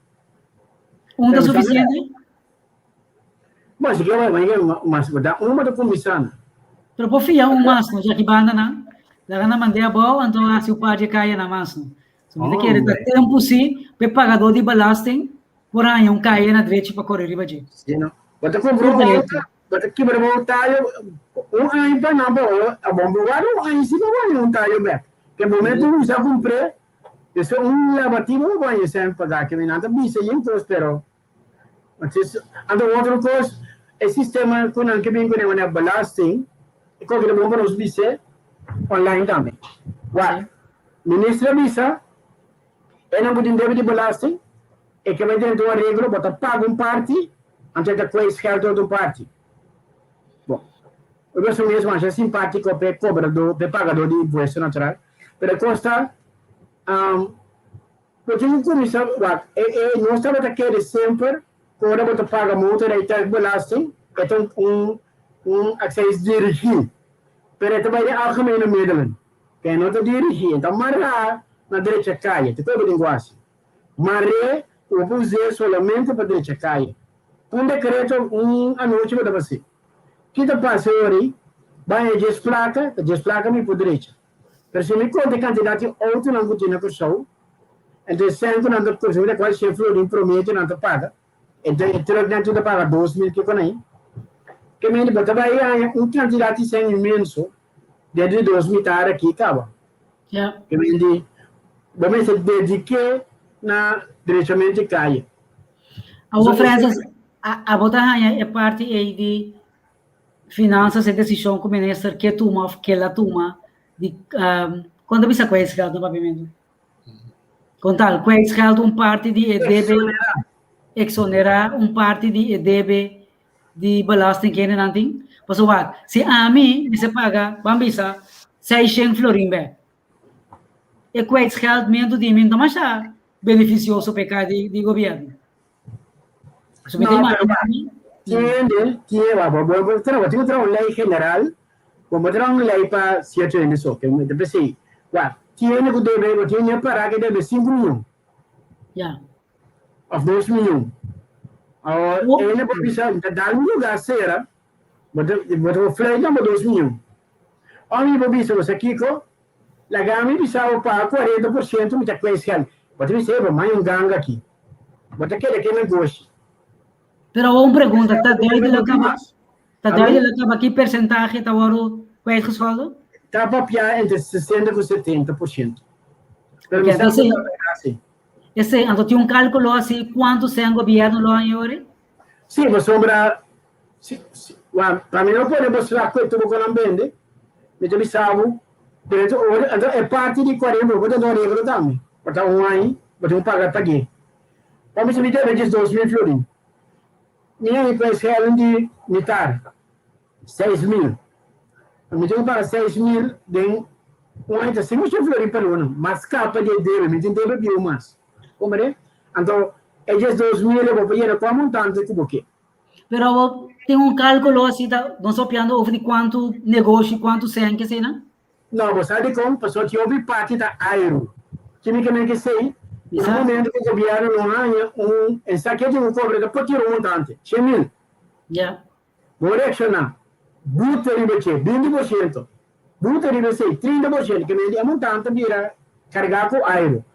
Un ta suficiente? Bon, si ke bai bai mas da un bo ta cuminsa na. Pero por fia un mas no, djaki banda nan. Laga nan mand'é abou, anto hasi un par dje kaya nan mas no. So mi ta kere ta tempu si pa e pagadó di belasting por haña un kaya na drechi pa kore riba dje. Si no. Bo ta cumpra un auto, Bo ta kibra bo tayo un aña pa nan bo a bon bo wak un aña si bo baña un tayo bek. Ke momento bo kuminsá kumpr'é, despues un labati bo baña sèn pagá ke mi nan ta bisa yen kos pero anto otro kos e sistema ku nan ke bin kuné manera belasting e koke ta bon pa nos bis'é online tambe. Wak minister a bisa e nan ku tin debe di belasting e ke bai drenta un areglo bo ta paga un parti Anto e ta koe skèlt otro parti. Bon, e persona mes masha simpátiko p'e kobradó, p'e pagadó di impuesto natural, pero e kos ta, bo tin ku kuminsá wak, e e nos tabata kere semper ku ora bo ta paga motorrijtuigbelasting, e ta un un un accijns dirigí, pero e ta bai den algemene middelen, ke no ta dirigí, e ta mará na drecha kaya, te koe bo tin ku hasi. Maré ku bo por us'é solamente pa drecha kaya. Un dekreto un anochi bo ta pas'é. Ki ta pasa e ora ei? Baña djes plaka, ta djes plaka mi por drecha. Pero si mi konta e kantidat di outonan ku tin na Kòrsou, enton e sèn ku nan ta konsumí ta kual shen florin promedio nan ta paga, enton e trùknan tur ta paga 2000 kiko nan ei. Ke mende bo ta bai haña un kantidat di sèn inmenso dentro di dos mitar aki kaba. Ke mende bo mester dediké na drechamentu di kaya. Awor Francis, abo ta haña e parti ei di finansas, e desishon ku minister ke tuma òf ke la tuma di. Kon ta bisa kwijtscheld na papiamentu? Kon tal, kwijtscheld un parti di e debe, exonerá un parti di e debe di belasting ku hendenan tin. Pasobra wak, si ami mester paga, ban bisa, seishent florin bèk, e kwijtscheldmentu di mi no ta masha benefisioso pa e ka di gobièrnu. No, pero tiende, tiende, bo, bo, bo, bo, bo, bo, un lei general, bo bo traha un lei pa cierto hende so, ke mi ta pensei, wak, tiende ku debe, bo tiene para ke debe 5 milyon. Ja. Of 2 milyon. Awor, oh. Ene por bisa, ta dal mi lugar sera, bo ta, bo ta fluit na bo 2 milyon. O mi por bisa, bo sa kiko, Laga mi bisa bo paga 40% mi ta kwijtscheld. Bo ta bisa, bo mai un ganga aki. Bo ta keda ke negoshi. Pero un pregunta, ta duidelijk kaba, ta duidelijk kaba ki percentahe ta wordo kwijtgescholden? Ta papia entre 60 ku 70%. Pero mi sa ku ta así. Esei, anto tin un kálkulo así kuantu sen gobièrnu lo haña ori? Sí, pasobra si, si, wa, pa mi no pone bo slag ku e tubo ku nan bende, mi ta bisa bo, pero e ora, anto e parti di 40 bo ta duna reglo tambe, bo ta un aña, bo tin ku paga pag'é. Pa mi si mi debe 12,000 florin, mi a ku e schelen di mitar, 6000. Mi tin ku paga 6000 den un aña, ta 500 florin pa luna, mas kapa di e debe, mi tin debe bieu mas. Komprende? Anto e 12,000 e bo por yena kua montante ku bo ke. Pero awor tin un kálkulo asi ta nos papiando over di kuantu negoshi, kuantu sèn ke eseinan? No, bo sa dikon? Pasobra tin hopi parti ta airu. Kimi ke men ke sei, na momento ku gobièrnu no haña un esaki tin ku kobra ta por tira un montante, 100,000. Ya. Bo reakshoná, buta riba dje, 20%, buta riba esei, 30%, ke men di e montante bira kargá ku airu.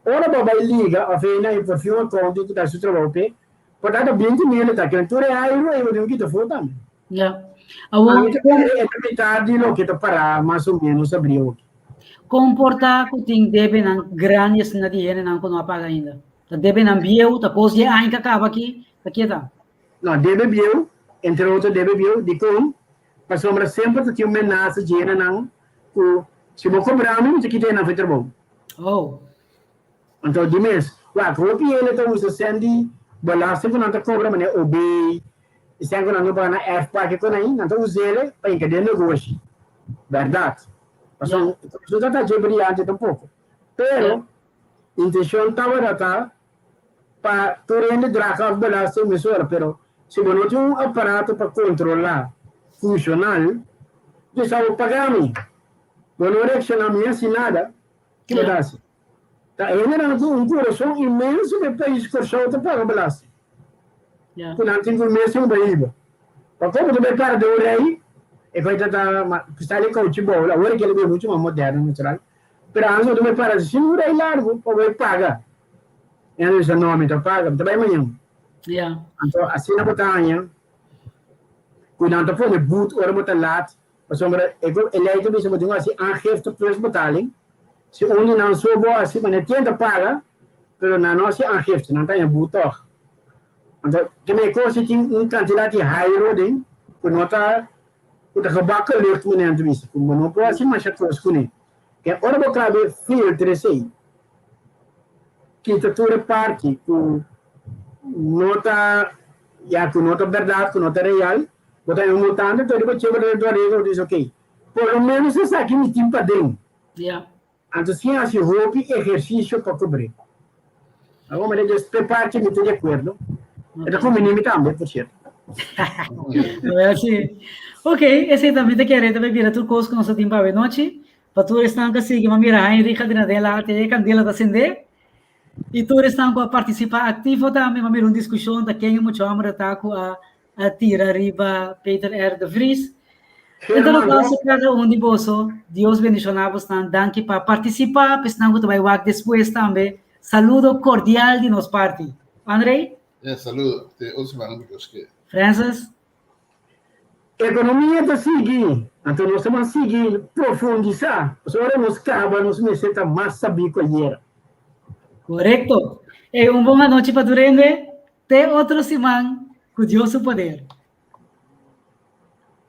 Ora bo bai liga òf hei na e por fin un accountant ku ta hasi su trabou p'e, por ta ta 20,000 e ta, ke men tur e airu ei bo tin ku kita afó tambe. Ya. Awor, Ami ta kere e ta mitar di loke ta pará mas o ménos abrí awoki. Kon por ta ku tin debenan grandi asina di hendenan ku no a paga ainda? Ta debenan bieu, ta kos di e aña ku a kaba aki, ta ke ta? No, debe bieu, entre otro debe bieu, dikon? Pasobra semper ta tin un menasa dje hendenan ku si bo kobra mi, mi ta kita hendenan for e trabou. Oh. Anto di mes, wak, hopi hende ta usa sèn di belasting ku nan ta kobra manera OB, e sèn ku nan no paga na erfpacht ku nan, nan ta us'el pa hinka den negoshi. Bèrdat. Pasobra no ta ta dje briante tampoko. Pero, intenshon tabata ta pa tur hende draga òf belasting mesora, pero si bo no tin un aparato pa kontrolá funshonal, dus abo paga mi. Bo no reakshoná mi hasi nada, ki bo ta hasi? Ta hendenan ku un kurason inmenso pa e pais Kòrsou ta paga belasting. Ku nan tin ku mes un bahiba. Pa komo ta bai para den un rei, e koi ta ta sta ali kouchi bou, awor ke ta muchu mas moderno natural, pero antes bo ta bai para sin un rei largu pa bo paga. E nan bisa no mi ta paga, mi ta bai mañan. Anto asina bo ta haña ku nan ta pone but ora bo ta lat. Pasobra e ku e lei ta bisa bo tin ku hasi aangifte plus betaling. Si un di nan so bo hasi, manera tien ta paga, pero nan no hasi aangifte, nan ta haña but tòg. Anto te mei kos si tin un kantidat di hairo den ku no ta ku ta gebakken lucht manera nan ta bisa, ku bo no por hasi masha kos kuné. Ke ora bo kabe filter esei, kita tur e parti ku no ta ya ku no ta bèrdat, ku no ta real, Bo ta un mutante to riba cheba den tu arreglo bo ta bisa ok por lo menos esaki mi tin paden. Anto sin hasi hopi ehersisio pa kubr'é. Algun manera djes p'e parti mi ta di akuerdo. E ta kuminí mi tambe por sierto. Wel si. Ok, esei tambe ta kere ta bai bira tur kos ku nos a tin pa awenochi. Pa tur esnan ku a sigui m'a mira Heinrich a drenta den lata e kandela ta sendé. I tur esnan ku a partisipá aktivo tambe m'a mira un diskushon ta ken e mucha hòmber ta ku a a tira riba Peter R. de Vries. En todo caso, cada un di boso, Dios bendiciona bosnan. Danki pa participa, pa esnan cu ta bay wak despues tambe. Saludo cordial di nos parti. André? Ja, saludo. Te otro semana cu Dios kier. Francis? Economia ta sigui, anto nos ta ban sigui profundisa, pasobra ora nos caba nos mester ta mas sabí cu ayera. Corecto. Ey, un bon anochi pa tur hende. Te otro siman cu Dios su poder.